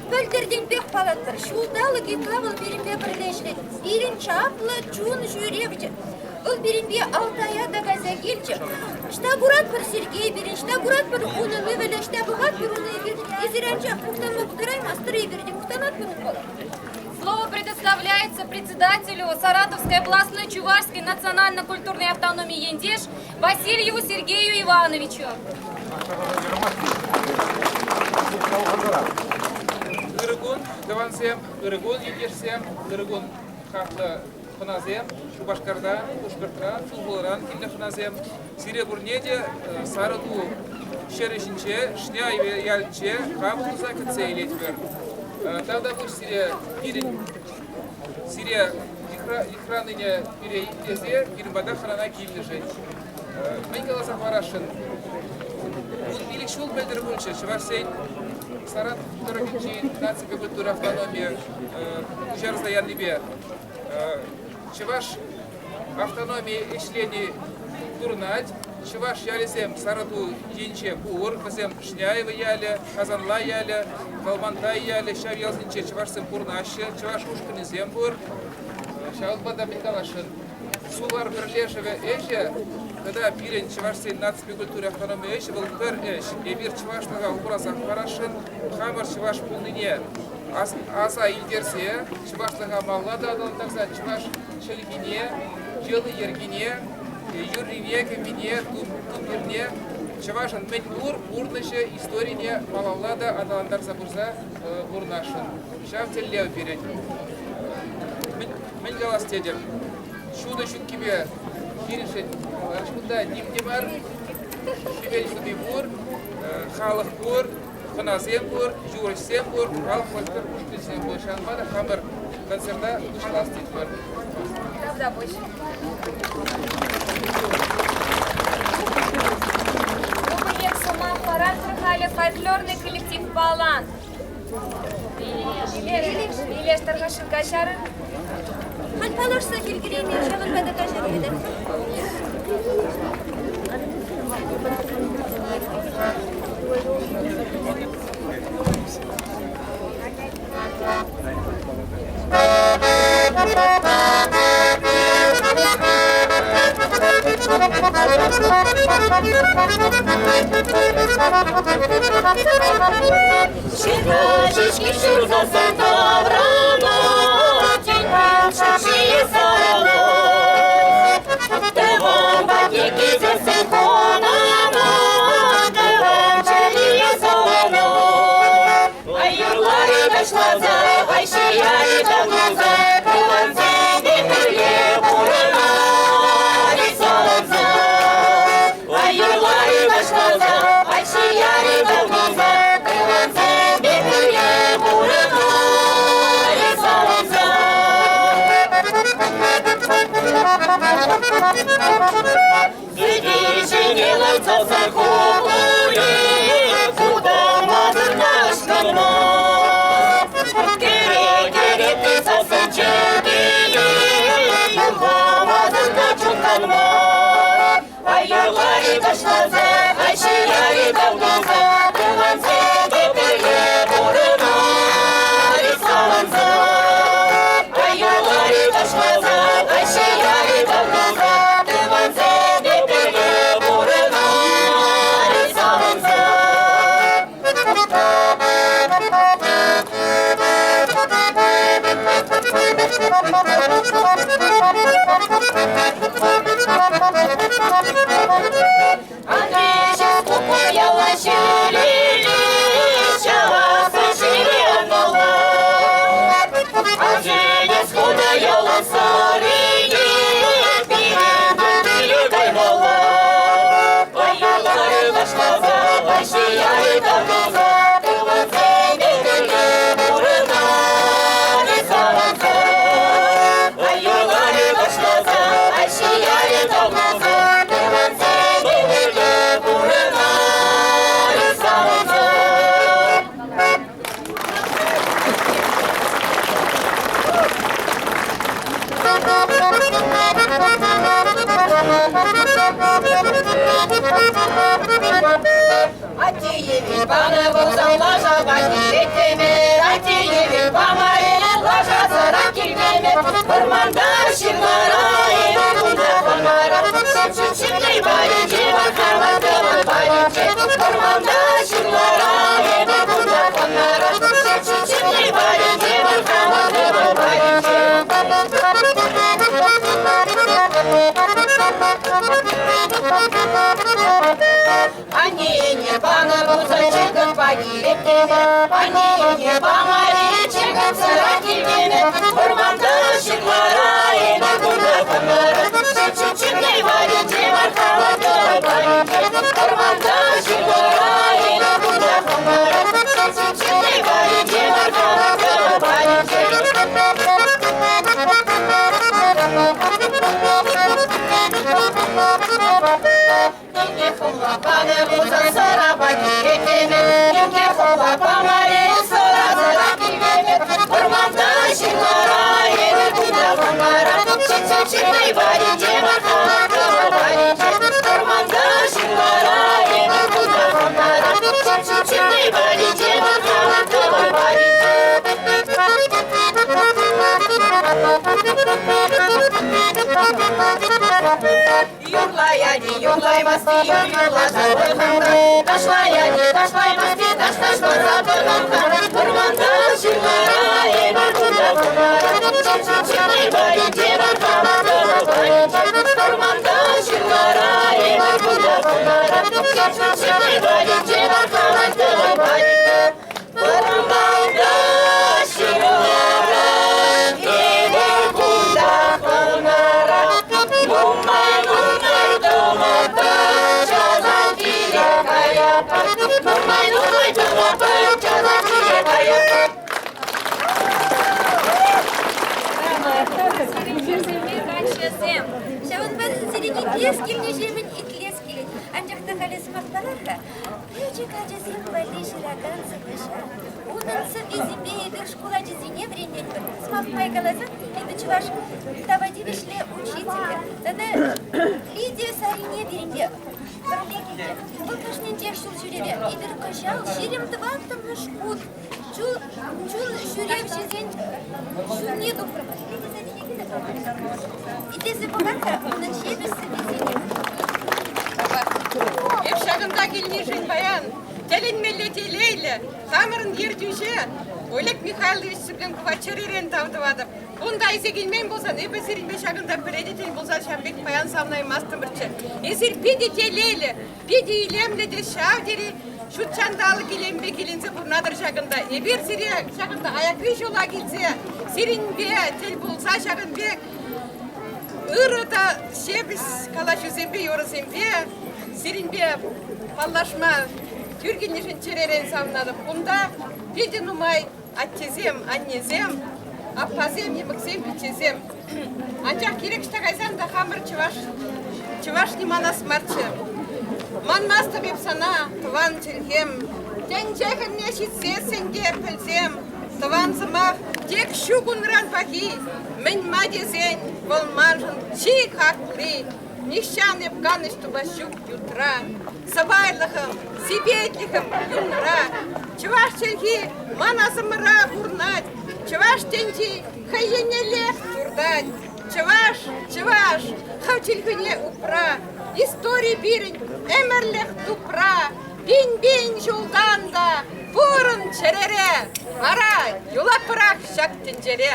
пӗлтӗртенпех палӑртпӑр. Ҫулталӑк ытла вӑл пирӗнпе пӗрле ӗҫлет. Пирӗн чаплӑ чун ҫӳревчӗ. Вӑл пирӗнпе Алтая та кайса килчӗ. Ӑҫта куратпӑр Сергей пирӗн, ӑҫта куратпӑр унӑн ывӑлӗ, ӑҫта пӑхатпӑр унӑн эпир. Эсир анчах мухтанма пултараймастӑр, эпир те мухтанатпӑр унпала. Слово предоставляется председателю Саратовской областной Чувашской национально-культурной автономии «Ентеш» Васильеву Сергею Ивановичу. Ырӑ кун, тӑвансем, ырӑ кун, ентешсем, ырӑ кун, хаклӑ хӑнасем, Шупашкартан, Пушкӑртран, Чулхуларан килнӗ хӑнасем. Сире пурне те Сарӑту ҫӗрӗ ҫинче, Шня ялӗнче хапӑл туса кӗтсе илетпӗр. Тавтапуҫ сире пирӗн сире йыхранине пире итлесе пирӗн пата хӑнана килнӗшӗн. Мӗн каласа хӑварасшӑн? 15 ҫул пӗлтӗр пулчӗ чӑвашсен Саратов тӑрӑхӗнчи наципе культура автономийӗ пуҫарса янипе чӑваш автономи ӗҫлени курӑнать. Чӑваш ялӗсем Сарӑту енче пур. Вӗсем Шняево ялӗ, Казанла ялӗ, Калмантай ялӗ. Ҫав ялсенче чӑвашсем пурӑнаҫҫӗ, чӑваш ушкӑнӗсем пур. Ҫавӑнпа та мӗн каласшӑн, Сувар пӗрлешӗвӗ ӗҫӗ тата пирӗн чӑвашсен наципе культура автономи ӗҫӗ вӑл пӗр ӗҫ. Эпир чӑвашлӑха упраса хӑварасшӑн, хамӑр чӑваш пулнине аса илтерсе, чӑвашлӑха малалла та аталантарса чӑваш чӗлхине, йӑли-йӗркине, юррине, кӗввине, тумтирне, чӑвашӑн мӗн пур пурнӑҫӗ, историне малалла та аталантарса пырса пурӑнасшӑн. Ҫав тӗллев пирӗн. Мӗн калас тетӗп, ҫутӑ ҫуккипе хирӗҫет кунта ним те мар, хӗвел ҫути пур, халӑх пур, хӑнасем пур, юрӑҫсем пур, халӑх фольклор ушкӑнӗсем пур. Ҫавӑнпа та хамӑр концерта пуҫлас тетпӗр. Тавтапуҫ. Пӗрлех сӑмах паратпӑр халӗ фольклорный коллектив Палан. Илеш тархасшӑн каҫарӑр. Халь паллашса килкелеймен, ҫавӑнпа та каҫарӑр. Ҫеҫке ҫурса таврана, шӑршийӗ сарӑлать. Тӑван патне килсессӗн хӑнана, тӑван чӗрийӗ савӑнать. Ай юрларӗ ташласа, ай ҫиярӗ тавласа, тӑвансемпе пӗрле пурӑнар савӑнса. Ай юрларӗ ташласа, ай ҫиярӗ тавласа, тӑвансемпе пӗрле пурӑнар савӑнса. Ҫавӑнпа сире итлес килнӗҫемӗн итлес килет. Анчах та халӗ сӑмах парар-ха. Пӗчӗк ачасем валли ҫыракан сӑвӑҫа, унӑн сӑввисемпе эпир шкул ачисене вӗрентетпӗр. Сӑмах май каласан, эпӗ чӑваш тава тивӗҫлӗ учителӗ тата Лидия Сарине пирӗнпе пӗрле килчӗ. Вӑл кашнинчех ҫул ҫӳреве эпир кӑҫал 24-мӗш хут чул ҫӳревҫӗсен ҫумне тухрӑмӑр. Лидия Сарине килӗ. Итлесе пӑхар-ха унӑн ҫепӗҫ сӑввисене. Эп ҫакӑнта килнишӗн паян тӗлӗнмелле телейлӗ хамӑрӑн ертӳҫе Олег Михайлович Цыпленкова чӗререн тав тӑватӑп. Унта илсе килмен пулсан эпӗ сирӗнпе ҫакӑнта пӗлетӗн пулсан ҫав пек паян савнаймастӑмӑрччӗ. Эсир питӗ телейлӗ, питӗ илемлӗ те ҫав тери ҫут ҫанталӑк илемпе киленсе пурӑнатӑр ҫакӑнта. Эпир сире ҫакӑнта аякри ҫула килсе сирӗнпе тӗл пулса ҫакӑн пек ырӑ та ҫепӗҫ калаҫусемпе, юрӑсемпе сирӗнпе паллашма тӳр килнӗшӗн чӗререн савӑнатӑп. Кунта питӗ нумай аттесем, аннесем, аппасем, йӑмӑксем, пиччесем. Анчах кирек ӑҫта кайсан та хамӑр чӑваш чӑваш манас марччӗ. Манмастӑп эп сана, тӑван чӗлхем. Тӗнче хӗлне ҫитсессӗн те пӗлсем, тӑван сӑмах тек ҫук унран пахи. Мӗн-ма тесен, вӑл маншӑн чи хакли. Нихҫан эп канӑҫ тупас ҫук ютра. Сӑпайлӑхӑм, сипетлӗхӗм юнра. Чӑваш чӗлхи ман асӑмра пурнать. Чӑваш тӗнчи хӑй еннеллех туртать. Чӑваш, чӑваш, хӑв чӗлхӳне упра. Истори пирӗн ӗмӗрлӗх тупра. Пин-пин ҫултан та пурӑн чӗрере. Вара юлатпӑрах ҫак тӗнчере.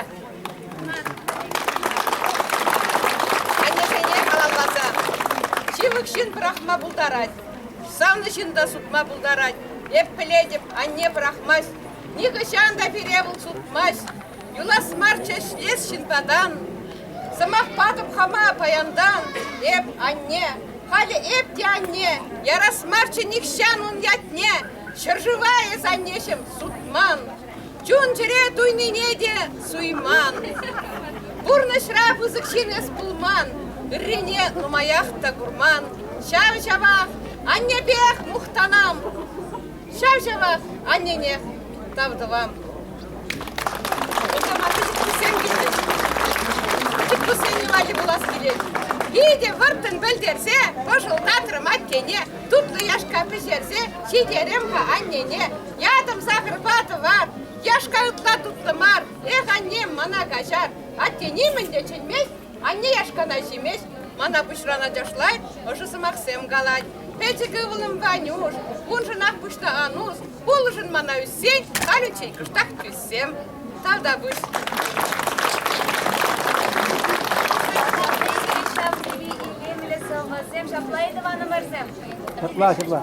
Аннесене халалласа ҫывӑх ҫын пӑрахма пултарать, савнӑ ҫын та сутма пултарать. Эп пӗлетӗп, анне пӑрахмасть, нихӑҫан та пире вӑл сутмасть. Юлас марччӗ ӗҫлес ҫынпатан. Сӑмах патӑп хама паянтан. Эп анне, халӗ эп те анне, ярас марччӗ нихҫан ун ятне. Ҫӗршыва эс, аннеҫӗм, сутман. Чун-чӗре туйнине те суйман. Пурнӑҫра пысӑк ҫын эс пулман, ыррине нумаях та курман. Ҫав-ҫавах аннепех мухтанам, ҫав-ҫавах аннене тав тӑвам. Унта ман пӗчӗк туссем килчӗҫ. Пӗчӗк туссене валли пулас килет. Питӗ вӑрттӑн пӗлтерсе пӑшӑлтатрӑм аттене, тутлӑ яшка пӗҫерсе ҫитерем-ха аннене. Ятӑм сахӑрпа тӑвар, яшка ытла тутлӑ мар. Эх, аннем, мана каҫар. Атте нимӗн те чӗнмест, анне яшкана ҫимест. Мана пуҫран ачашлать, ӑшӑ сӑмахсем калать. Пӗчӗк ывӑлӑм Ванюш, уншӑнах пуҫна ан ус. Пулӑшӑн мана ӳссен, халӗччен кӑштах тӳссем. Тавтапуҫ. Ҫав тери илемлӗ сӑвӑсем, ҫапла-и, тӑванӑмӑрсем? Ҫапла, ҫапла.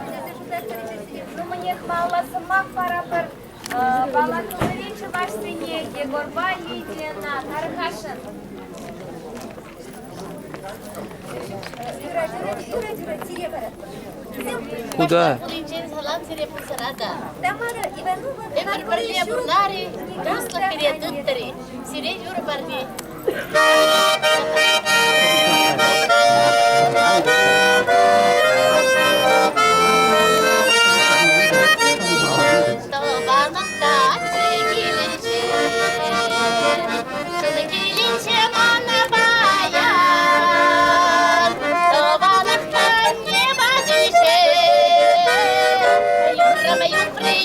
Ну, малла сӑмах парапӑр Балаковӑри чӑвашсене Егорпа Лидияна тархасшӑн. Куда? Пуринчен салам сире пулсӑра та. Эпир пӗрле пурнар-и, туслӑх пире тыттӑр-и, сире юрӑ парни. Тӑванӑм та килӗнче, чун килӗнче мана паян. Тӑванӑх анне патӗнче, юррӑм юпри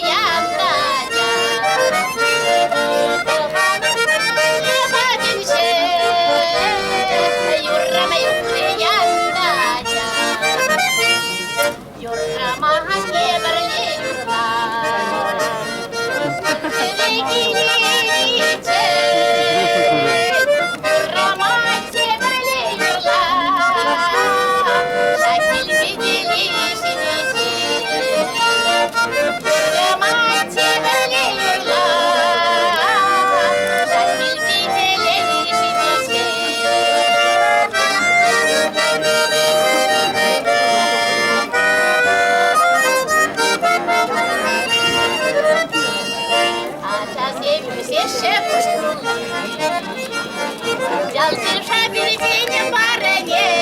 Ялсем пиртен парне,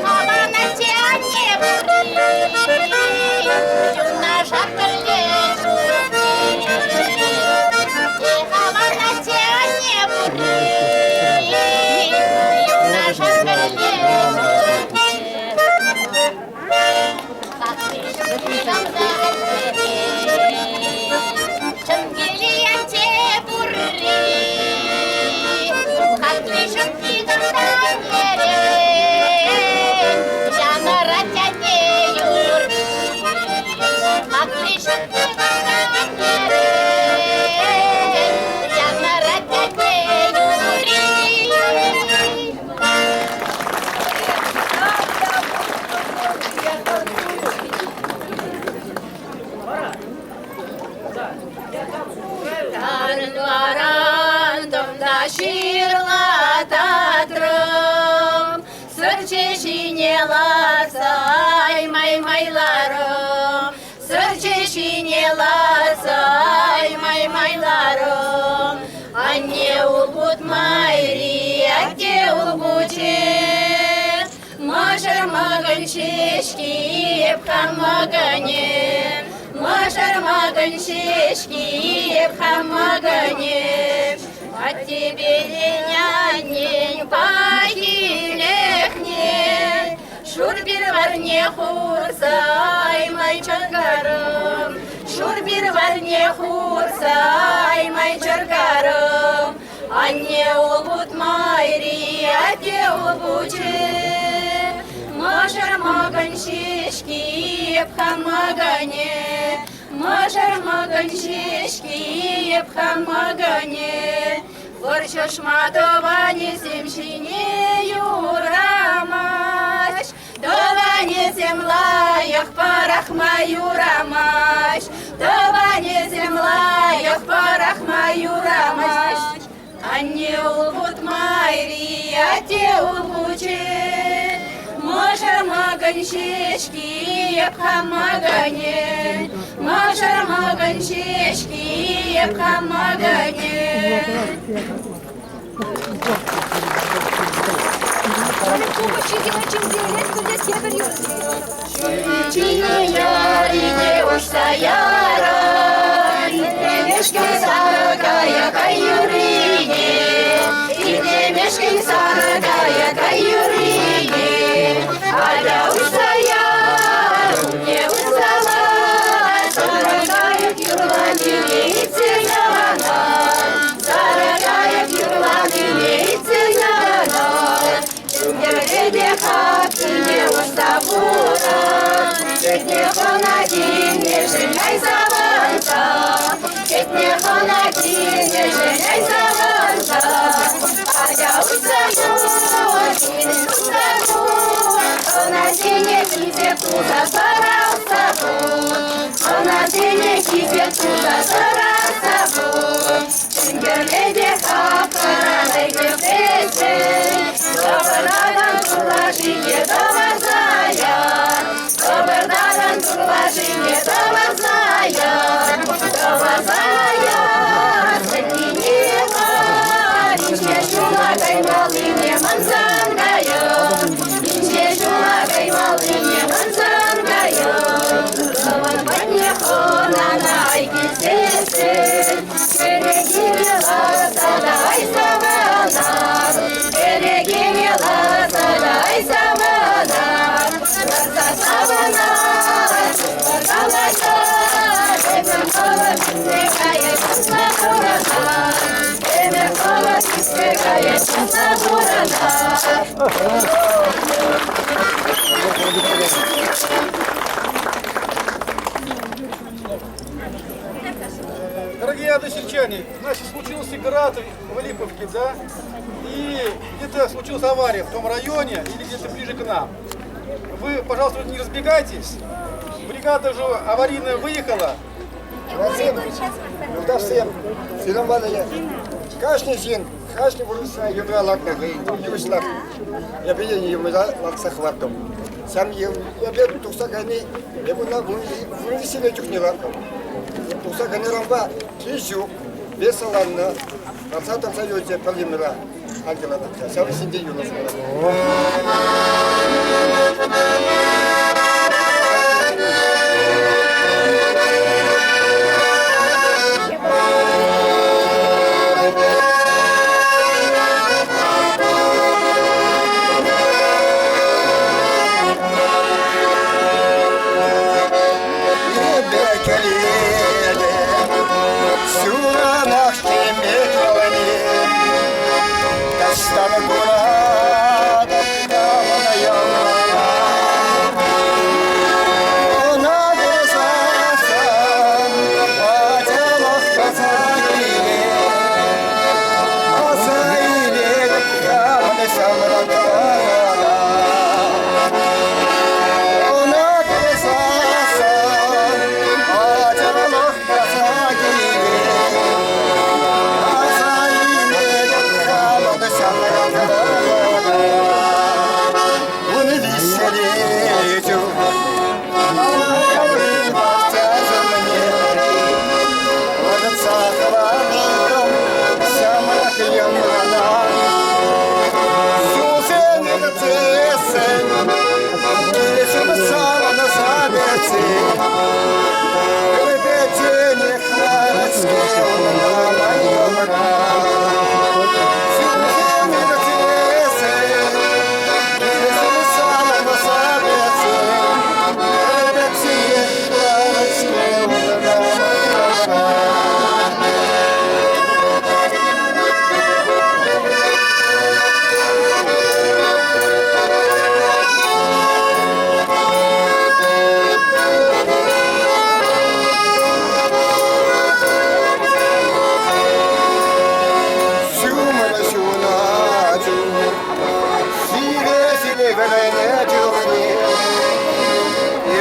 Хаванатче анне пурри, Юнашар пӗрле чухне. Хаванатче анне пурри, Юнашар пӗрле чухне. Чӑн киле пурри, Хакли ҫукки кӑнтан ерен, Янӑрать атте юрри. Хакли ҫукки кӑнтан ерен, Янӑрать атте юрри. Тарӑнларантӑм та ҫырла татрӑм, Сӑрчӗ ҫине ларса ай май майларӑм, Сӑрчӗ ҫине ларса ай май майларӑм. Анне улпут майри, атте улпучӗ, Мӑшӑр мӑкӑр. мӑкӑнь ҫеҫки, эп хам мӑкӑне. Мӑшӑр мӑкӑнь ҫеҫки, эп хам мӑкӑне. Аттепелен аннен пахилӗхне шур пир варне хурса аймай чӑркарӑм. Шур пир варне хурса аймай чӑркарӑм. Анне улпут майри, атте улпучӗ. Мӑшӑр мӑкӑнь ҫеҫки, эп хам мӑкӑнӗ. Мӑшӑр мӑкӑнь ҫеҫки, эп хам мӑкӑнӗ. Вӑрҫӑшма тӑванӗсем ҫине юрамасть. Тӑванӗсем лайӑх пӑрахма юрамасть. Тӑванӗсем лайӑх пӑрахма юрамасть. Анне улпут майри, атте улпучӗ. Мӑшӑр мӑкӑнь ҫеҫки, эп хам мӑкӑнӗ. Мӑшӑр мӑкӑнь ҫеҫки, эп хам мӑкӑнӗ. Ярине уҫса ярай, Итлемешкӗн сарӑ кайӑк юррине, Итлемешкӗн сарӑ кайӑк юррине. Атя уҫса яр, умне уҫса лар, Сарӑ кайӑк юрланине илтсе яланах. Сарӑ кайӑк юрланине илтсе яланах. Ӳкерсе те хапхине уҫса хурӑн, Кӗтне хӑна килнӗшӗн ай савӑнса, Кӗтне хӑна килнӗшӗн ай савӑнса. Атя уҫса юр, килӗн уҫса кур, Хӑнасене хисеп туса сӑраса пур. Хӑнасене хисеп туса сӑраса пур. Сӗнкерле те хапхаран кӗртесен, Тӑпӑртатан турлашине тӑварса яр. Тӑпӑртатан турлашине тӑварса яр. Тӑварса яр, сӗннине мар, инҫе ҫула каймаллине мансан кайӑн. Инҫе ҫула каймаллине мансан кайӑн. Тӑван патне хӑнана ай килсессӗн, Кӗрекене ларса та ай савӑнар, Кӗрекене ларса та ай савӑнар, Ларса савӑнар, калаҫар, Ӗмӗр хӑвӑр ӳссе каять чӑтса пурӑнар, Ӗмӗр хӑвӑр ӳссе каять чӑтса пурӑнар. Дорогие односельчане, значит, случился град в Липовке, да? И где-то случилась авария в том районе или где-то ближе к нам. Вы, пожалуйста, не разбегайтесь. Бригада уже аварийная выехала. Юлташсем, сирӗн валли кашни ҫын, кашни вырӑса юнра лартнӑ хӑй йывӑҫ лартнӑ. Эпӗ йывӑҫа лартса хӑвартӑм. Сам эпӗ тухса кайни, эпӗ ӑна вунвиҫҫӗре чухне лартнӑ. Тухса кайнӑранпа кил ҫук, весаланнӑ, ларса тӑрса юлчӗ пӗр йӑмра ангела тытса. Ҫав ҫинчен юрласа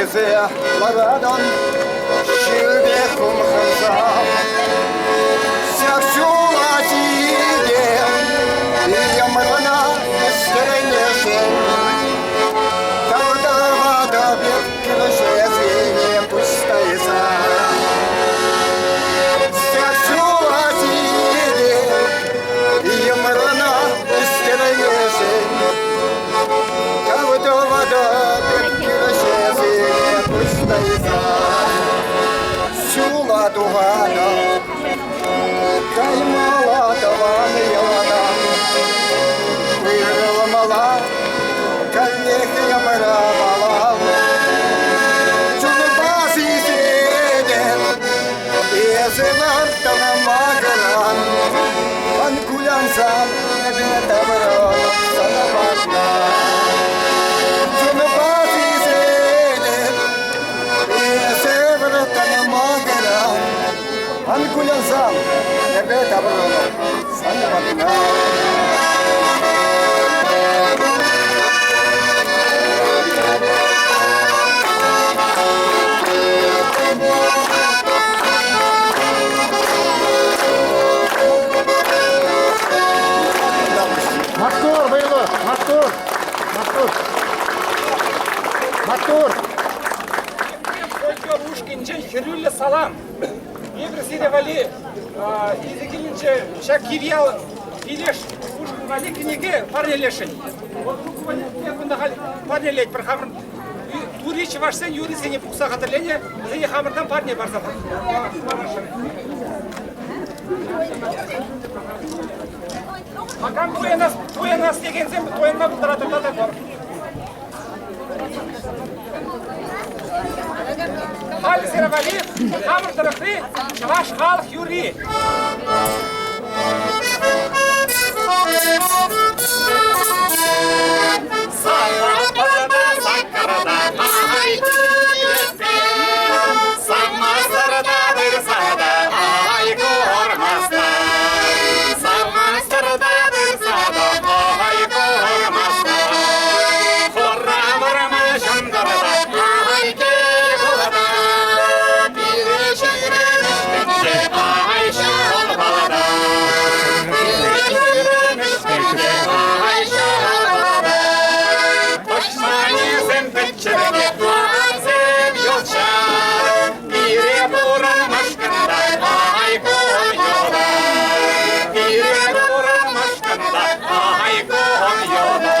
Эсӗ ларатӑн ҫил пек хумханса. Ҫак ҫула ҫитем, йӑмрана ӗҫтернӗшӗн. Тавтавата пек кӗрешесене пуҫ тайса. Ҫак ҫула ҫитем, йӑмрана ӗҫтернӗшӗн. Тавтавата пек кӗрешесене пуҫ тайса. Ҫула тухатӑп, каймалла тӑван ялана. Уйрӑлмалла, каллех йӑмрамалла. Чунпа сисетӗп, эсӗ вӑрттӑн макӑран. Ан кулянсан эпӗ таврӑнӑп сана патна. Чунпа сисетӗп, эсӗ вӑрттӑн макӑран. Ан кулянсан эпӗ таврӑнӑп сан патна. Маттур, вӑйлӑ! Маттур! Маттур! Маттур! Фольклор ушкӑнӗнчен хӗрӳллӗ салам! Эпир сире валли илсе килнӗччӗ ҫак Кивьял Пилеш ушкӑн валли кӗнеке парнелесшӗн. Вот кунта халь парнелетпӗр хамӑр тури чӑвашсен юррисене пухса хатӗрленӗ, вӗсене хамӑртан парне парса парасшӑн. Акам туянас, туянас текенсем туянма пултаратӑр тата пур. Халӗ сире валли хамӑр тӑрӑхри чӑваш халӑх юрри. Сарапада, саккарада, ай килеппе, Самасарда, вырсада, ай кормаста. Самасарда, вырсада, ай кормаста. Хура вӑрман ҫӑнтӑрта, ай кил Пире ҫӳремӗш ай ҫӑлпалата. Пире ҫӳремӗш ай ҫӑлпалата. Тӑшманӗсем пӗччӗрне тӑвансем юлчар. Пире пурӑнмашкӑн та ай кун юлар. Пире пурӑнмашкӑн та ай кун юлар.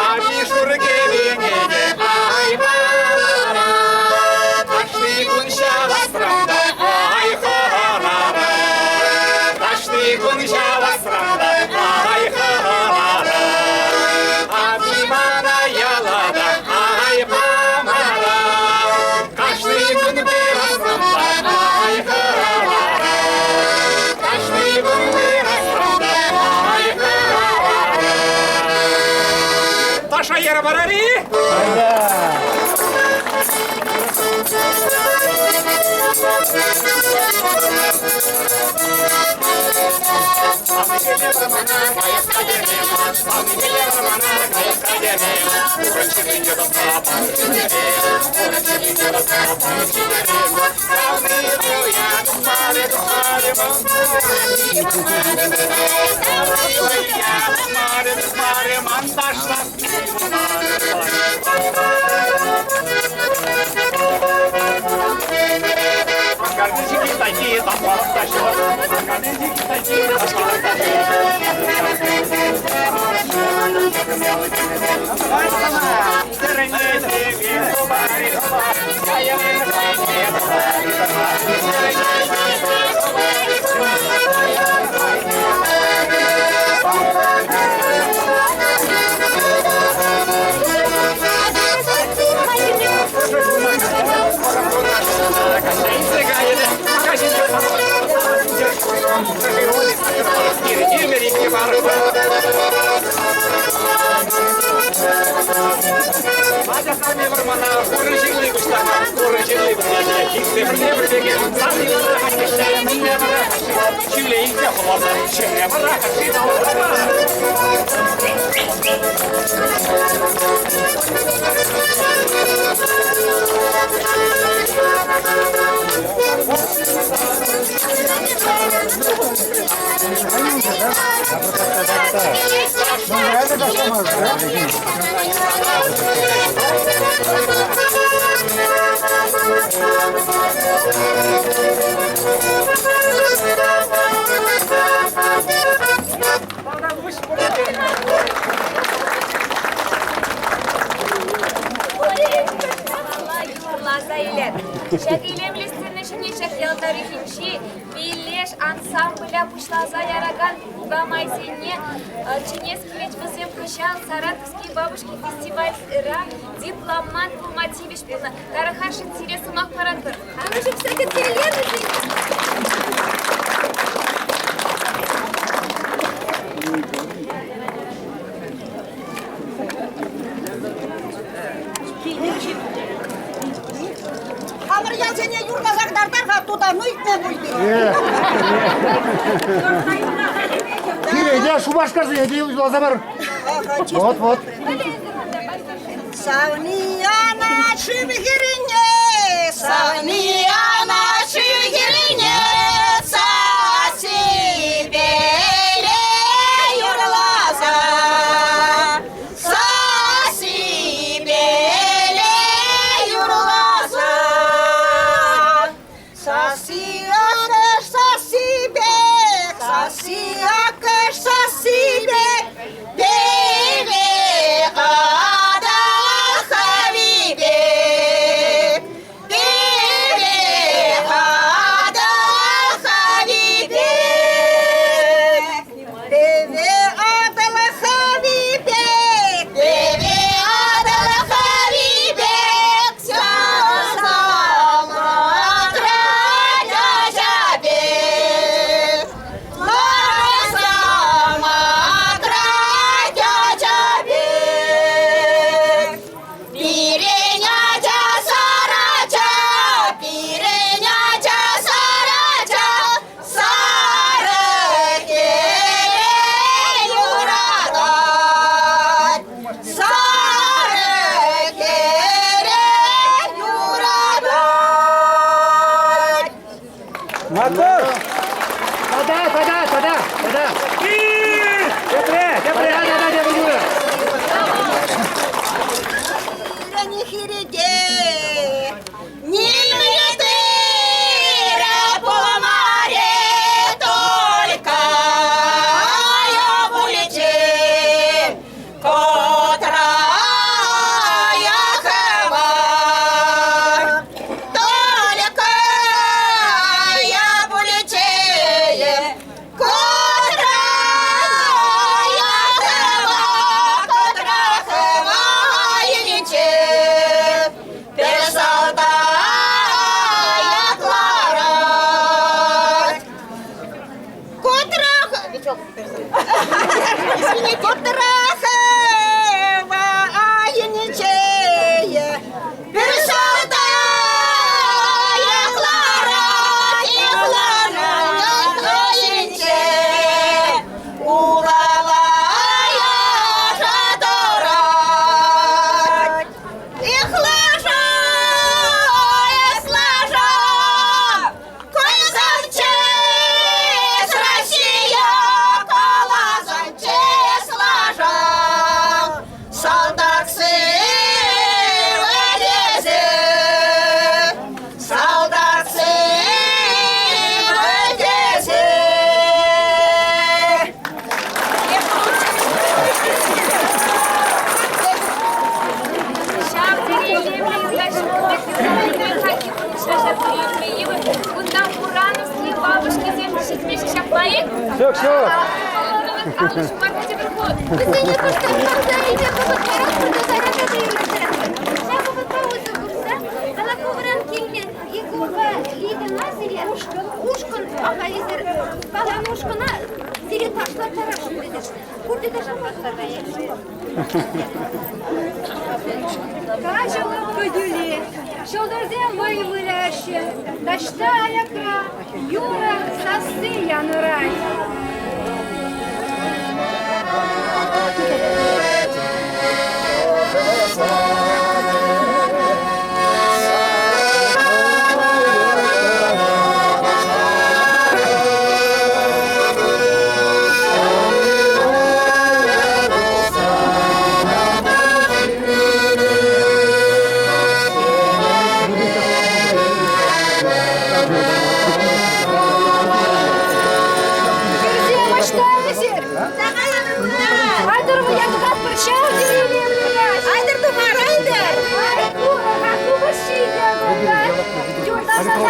Ами шур кӗвене те ай палара. Кашни кун ҫавасран та ай хӑрара. Кашни кун ҫавасран та ай хӑрара. Ами мана яла та ай памара. Кашни кун пырасран та ай хӑрара. Кашни кун пырасран та ай хӑрара. Таша яра парари! Юрласа илер. Ҫак илемлӗ сцена ҫине ҫак ял тарихӗнчи Пилеш ансамбле пуҫласа яракан кукамайсене чӗнес килет. Вӗсем кӑҫал Саратовские бабушки фестивальра дипломант пулма тивӗҫ пулнӑ. Тарӑхасшӑн сире сӑмах паратпӑр. Алӑ ҫупса кӗтсе илер вӗсене. Хамӑр ялсене юрласа кӑтартар-ха, тутану илтме пуль пире. Пире те Шупашкарсене те юрласа пар. Вот, вот. Савнияна шыв хӗррине, Савнияна шыв хӗррине, Сасипеле юрласа. Сасипеле юрласа. Сасси акӑш сасси пек, сасси акӑш сасси пек, пире хатахави пек, пире хатахави пек, пире аталахави пек, пире аталахави пек, Сарӑ хӗре юратать. Маттур! Тата, тата, тата, тата. Тепре, тепре! Тата, тата, тепре юрӑ. Хирте нимле тырӑ пулмарӗ, только я пулчӗ. Котрая хӑва, только я пулчӗ. Котрая хӑва, котра хӑва енче, пӗр салтак ларать. Котрах... Извини, Котрахова айӗнче пӗр салтак ларать, ларать айӗнче. Уралая тӑрать. Эх, лаша, эх, лаша, кайсан чыс Россия, каласан чыс лаша. Салтак сывӑ тесе, салтак сывӑ тесе. Ҫав тери илемлӗ юлташ пек пурнӑҫра ҫав тери илме йывӑр. Кунта Урановские бабушкисем ҫитмеҫҫӗ ҫапла-и? Ҫук, ҫук. Аллӑ ҫумарта тепӗр хут. Вӗсене кӑштах парса илме вӑхӑт паратпӑр та кайран та юрлаттаратпӑр. Ҫав вӑхӑтпа усӑ курса Балаковӑран килнӗ Егорпа Лидӑна сире ушкӑн, ушкӑн, аха, эсир каланӑ ушкӑна сире ташлаттарасшӑн тесе. Пурте ташлама каяҫҫӗ. Каҫӑ лӑпкӑ тӳле, ҫӑлтӑрсем вӑй выляҫҫӗ, таҫта аякра юрӑ сасси янӑрать.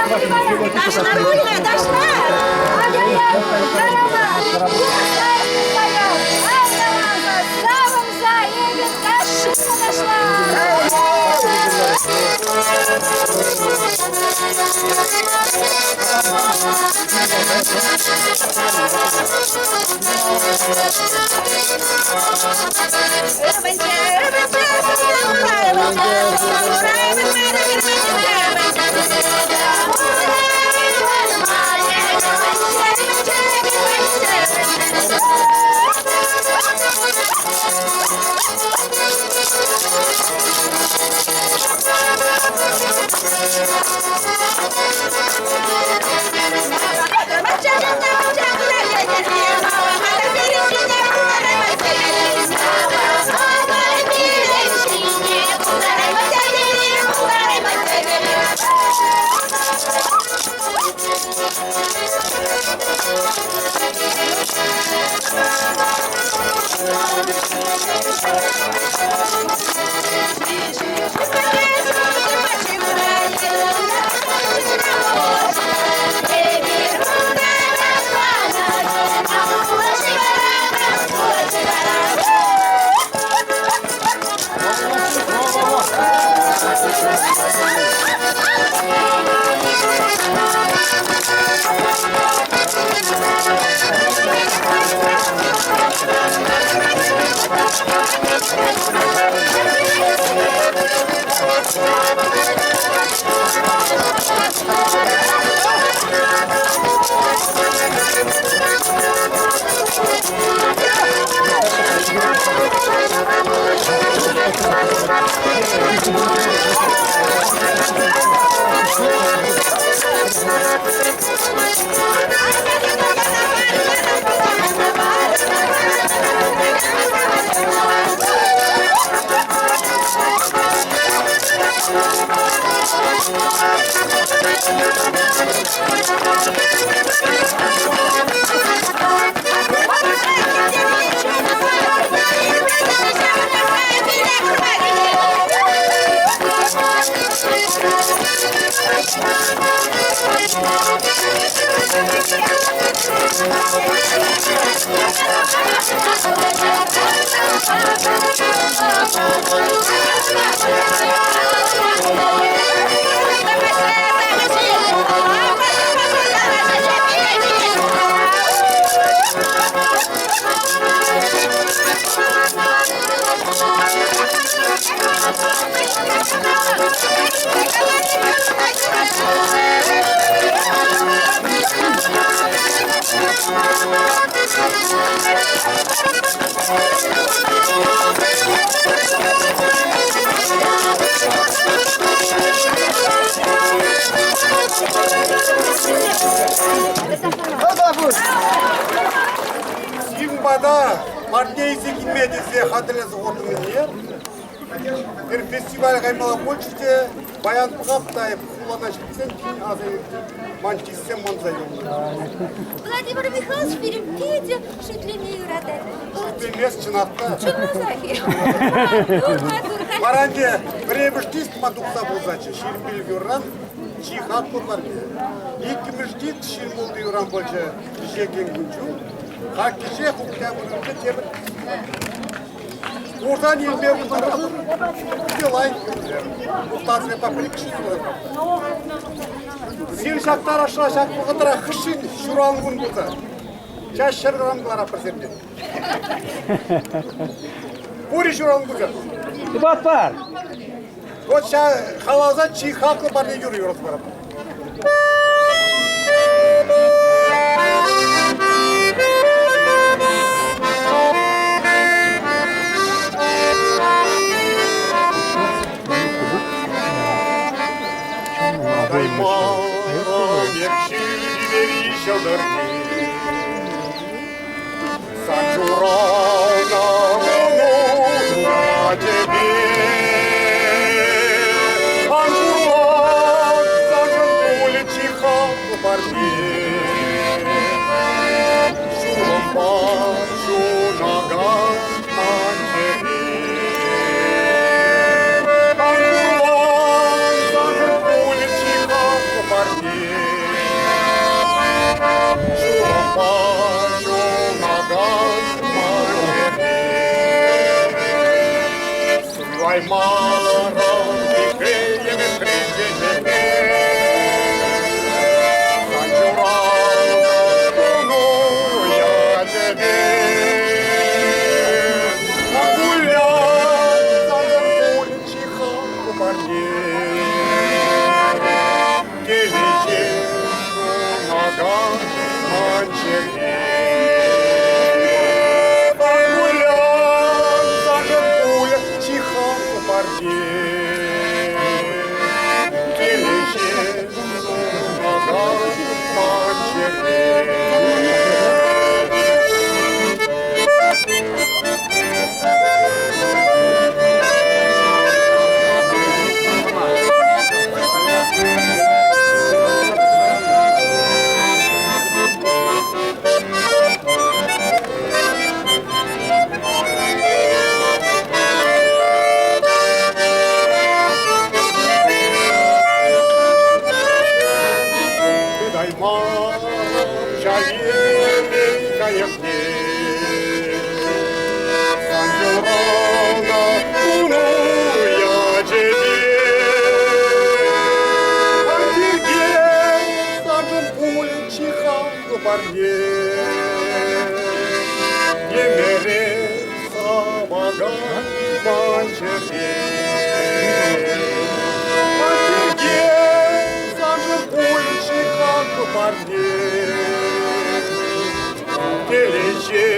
Ташла пуль-ха, ташла! Ай-яй-яй, карама! Савӑнса эпир ташши ташла! Симбада парне илсе килме тесе хатӗрлесе хутӑмне. Пӗр фестиваль каймалла пулчӗ те, баян пӑхап та хулана ҫитсен кин аса ман чиссем манса юлнӑ. Владимир Михайлович пирӗн питӗ шӳтлеме юратать. Шӳтлемест чӑнах та. Чӑнласах-и? Вара ӗнтӗ пӗрремӗш диск ман тухса пулсаччӗ, 25 юрран чи хаклӑ парне. Иккӗмӗш диск 26 юрран пулчӗ ӗҫекен кун-ҫул. Хаккише хупля вырӑнче тепӗр Уртан илме пултарасӑр, пурте лайӑх юрсем. Мухтасне паприк Сир ҫак тарашра ҫак вӑхӑтра хышшин ҫуралнӑ кун пулса. Час 100 грамм кӑларатпӑр сиртен. Пури ҫуралнӑ кунсем. Тупатпар. Вот ҫа халалса чи хаклӑ парне юрӑ юратса паратпӑр. Тытаймарӑм пикенӗм чечеке. Сан ҫуралнӑ куну ячӗпе. Пулян санӑн пулчӗ хаклӑ парне. Телее ҫунакан ман чӗре. Пулян санӑн пуль чи хаклӑ парне. Телее ҫунакан ман чӗре. Тытаймарӑм ҫаемен кайӑкне. Сан ҫуралнӑ куну ячӗпе. Ан тиркен, саншӑн пуль чи хаклӑ парне. Емере савакан ман чӗре. Ан тиркен, саншӑн пуль чи хаклӑ парне. Телее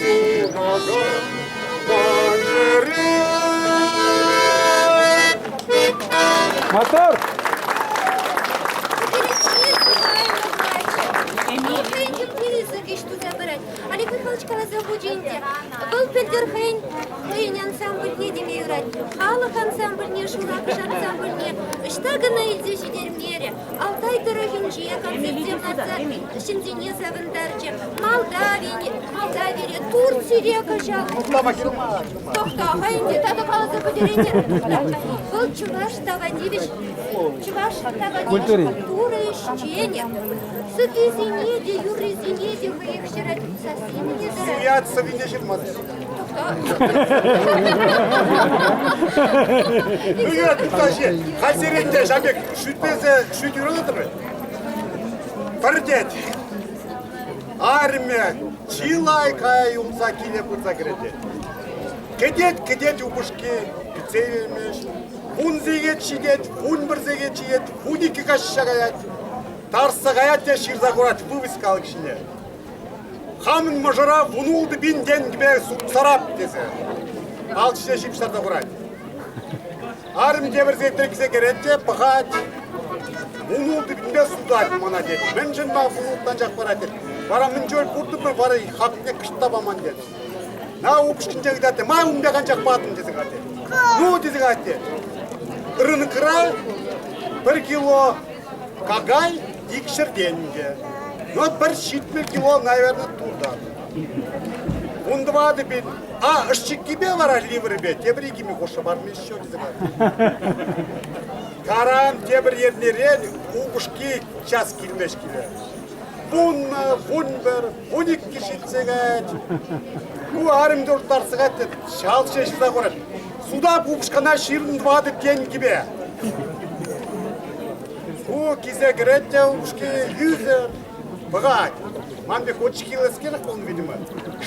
сунакан ман чӗре. Мотор! Олег Михайлович каласа хучӗ ӗнтӗ. Вӑл пӗлтӗр хӑйӗн хӑйӗн ансамбльне теме юрать. Халӑх ансамбльне, Шуракӑш ансамбльне ӑҫта кӑна илсе ҫитермерӗ. Алтай тӑрӑхӗнче концертсем лартса ҫынсене савӑнтарчӗ. Молдавин, Молдавире, Турцире кӑҫал. Тӑхта-ха ӗнтӗ, тата каласа пӗтеретӗр. Вӑл чӑваш тава тивӗҫ, чӑваш тава тивӗҫ культура ӗҫченӗ. Сӑввисене те, юррисене те хӑех ҫырать, сассине те тӑрать. Суять сӑввине ҫырмасть. Ну, юрать, туптаҫи. Халь те ҫав пек шӳтлесе шӳт юрататӑр вӗт. Пӗртет. Армия чылай кая юлса киле пырса кӗрет. Кӗтет, кӗтет упӑшки, кӗтсе илмест. Вун сехет ҫитет, 11 сехет ҫитет, 12 каҫҫа каять. Тарса каять те ҫырса хурать вывеска алӑк ҫине. Хамӑн мӑшӑра 16 000 тенкӗпе сутсарап тесе. Ал ҫине ҫыпҫтарса хурать. Арӑм тепӗр сехетре килсе кӗрет те пӑхать. 16 пинпе сутать мана тет. Мӗншӗн ман 16-тан анчах парать тет. Вара мӗн чуль куртӑмӑр, вара хакне кӑшт та паман тет. На упӑшкинчен ыйтать те, ма ун пек анчах патӑм тесе калать тет. Ну тесе калать тет. Рынокра пӗр кило какай 200 тенкӗ. Ну пӗр 70 кило, наверное, туртат. 14 000. А ӑшчиккипе вара ливрӗпе тепӗр икӗ хушша пармӗ еще тесе калать. Каран тепӗр эрнерен упӑшки час килмест киле. 10, 11, 12 ҫитсе каять. Ку арӑм турттарса каять те шал ҫеҫ ҫырса хурать. Суда упӑшкана 24 тенкӗпе. Ку килсе кӗрет те упӑшки ӳсӗр. Пӑхать. Ман пек очки килескерех пулнӑ, видимо.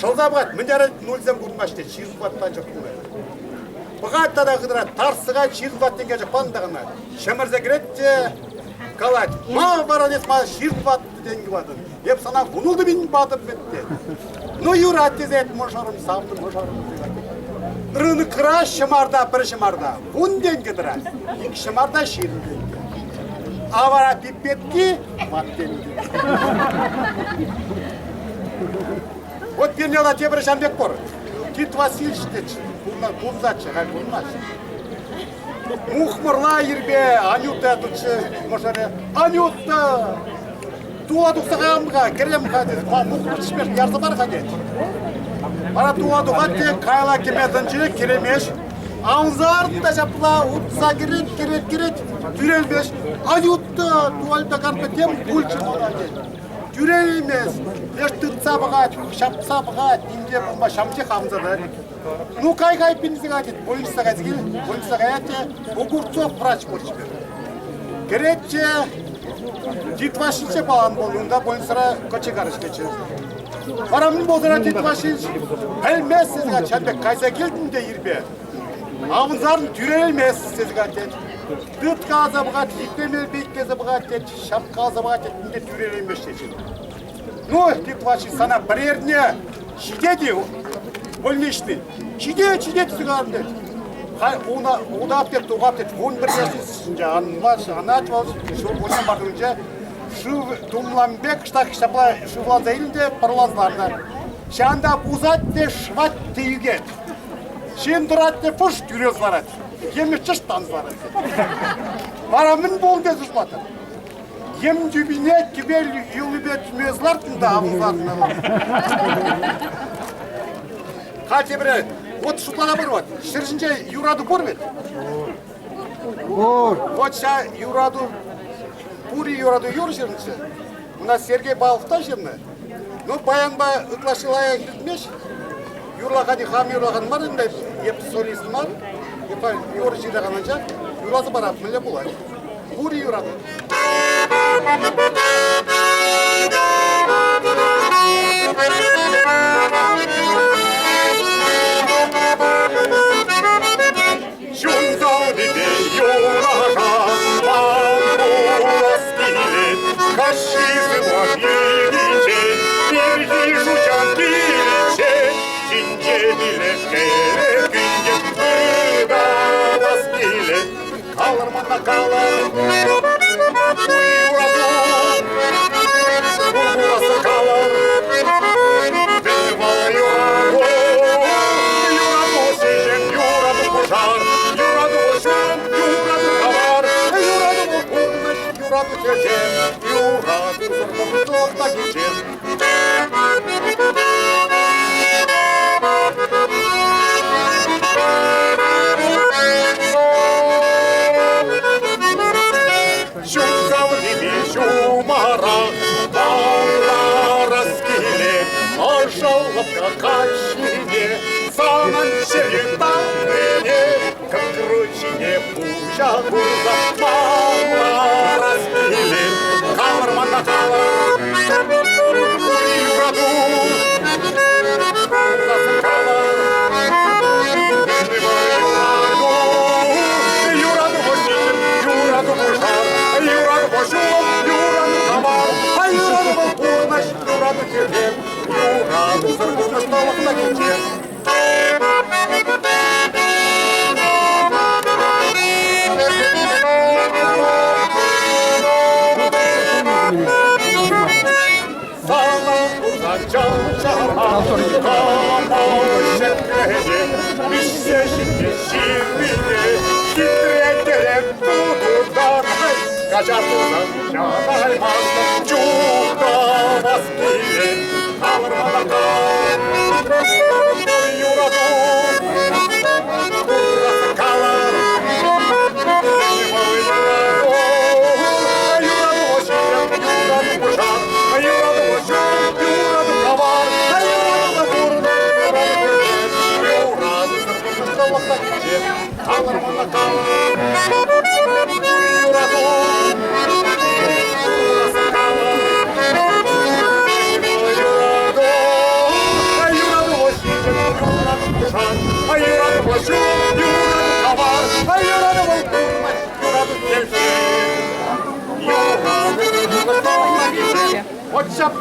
Шӑлса пӑхать, мӗн ярать нульсем курмасть тет, ҫын ваттан чӑх пулать. Пӑхать тата хытӑрать, тарсӑга ҫын ваттинке чӑхпан тӑхӑнать. Ҫӗмӗрсе кӗрет те калать, ма вара эс мана ҫын ватты тенкӗ патӑн, эп сана 16 000 патӑм вӗт тет. Ну юрать тесе мӑшӑрӑм, савнӑ мӑшӑрӑм. Рынокра ҫӑмарта пӗр ҫӑмарта 10 тенкӗ тӑрать, ик ҫӑмарта 20 тенкӗ. А вара пипетки ват тенкӗ. Вот пирӗн яла тепӗр ҫам пек пур. Тит Васильевич тетчӗ, пурӑнатчӗ, халь пурӑнмасть. Мухмӑрла ирпе Анюта тутчӗ мӑшӑрӗ. Анюта! Тула тухса каям-ха, кӗрем-ха тет. Мухмӑр ҫимеш ярса пар-ха тет. Вара тула тухать те кайла кӗме тӑнчӗ, кӗремеш. Ансар та ҫапла утса кӗрет, кӗрет, кӗрет, тӳрелмест. Анюта туалета карта тем пулчӗ мана тет. Тӳрелмест. Леш тытса пӑхать, ҫапса пӑхать, нимте пулма ҫамчех ансӑр. Ну, кай-кай пинсе катет, больница кайса кил, больница каять те, Огурцов врач пур теперь. Кӗретчӗ, Тит Васильевича палан пулнӑ, унта больницӑра кочегар ӗҫлетчӗ. Вара мӗн пултӑра Тит Васильевич? Пӗлместӗн, ҫав пек кайса килтӗн те ирпе. Авӑнсарӑн тӳрелмест тесе тет. Тыткаласа пӑхать, итлемелпе итлесе пӑхать тет, ҫапкаласа пӑхать тет, ӗнтӗ тӳрелеймест тет. Ну, Тит Васильевич, сана пӗрерне ҫитет-и больничный? Ҫитет, ҫитет тесе каларӑм тет. Халь утап тет, тухап тет, 11 ҫинче анать вӑл, ҫуркунне мартунче шыв тумлам пек кӑштах ҫапла шывланса илнӗ те пӑрланса ларнӑ. Ҫавӑнта пусать те шӑвать те ӳкет. Ҫын тӑрать те пуш тӳрес ларать. Емӗ чӑш танс ларать. Вара мӗн пулнӑ тесе шутлатӑр. Ем тӳпине кӗпел юлипе тӳмес лартнӑ та авӑнлатнӑ. Халь тепре вот шутлана пыр вот. Ҫӗр ҫинче юрату пур вӗт? Пур. Вот ҫа юрату пури юрату юр ҫырнӑччӗ. У нас Сергей Павлов та ҫырнӑ. Ну, паянпа ытлашши лайӑх илтмест. Юрлаканӗ хам юрлакан мар ӗнтӗ, эп солист мар. Эп юрӑ ҫыракан анчах юрласа парап, мӗнле пулать. Пур-и юрату? Чунтанипе юраша ман пулас килет, каҫхи сывлӑш киличчен, ирхи шуҫам киличчен, ҫинҫе пилешке кӳнтӗм ыталас килет. Калӑр мана, калӑр, юрату, пулас калӑр, мӗн вӑл юрату, юрату сиҫӗм, юрату пушар, юрату ҫулӑм, юрату кавар, юрату вӑл пурнӑҫ, юрату хӗлхем, юратусӑр тӑлӑх та кичем. Ҫулсавнипе ҫумара палларас килет, ӑшӑлӑхра каҫхине санӑн чӗрӳ тапнине кӑкру ҫине пуҫа хурса палларас килет. Калӑр мана, калӑр, юрату, калӑр, юрату, юрату пушар, юрату ҫулӑм, юрату кавар, юрату вӑл пурнӑҫ, юрату хӗлхем, юратусӑр пурнӑҫ тӑлӑхла кичем. Сана курса чар-чарма, кӑмӑл ҫӗкленет, виҫсе ҫитнӗ ҫырмине, хитре тутуртан, каҫар тусан чараймастӑп, чуптӑвас килет, калӑр юрату, калӑр, юрату, юрату пушар, юрату ҫул, юрату кавар, юрату пурнӑҫ, юрату тӑлӑхла кичем, калӑр мана, калӑр, юрату, юрату, юрату ҫиҫӗм, юрату пушар, юрату ҫул, юрату кавар, юрату пурнӑҫ, юрату хӗлхем. What's up?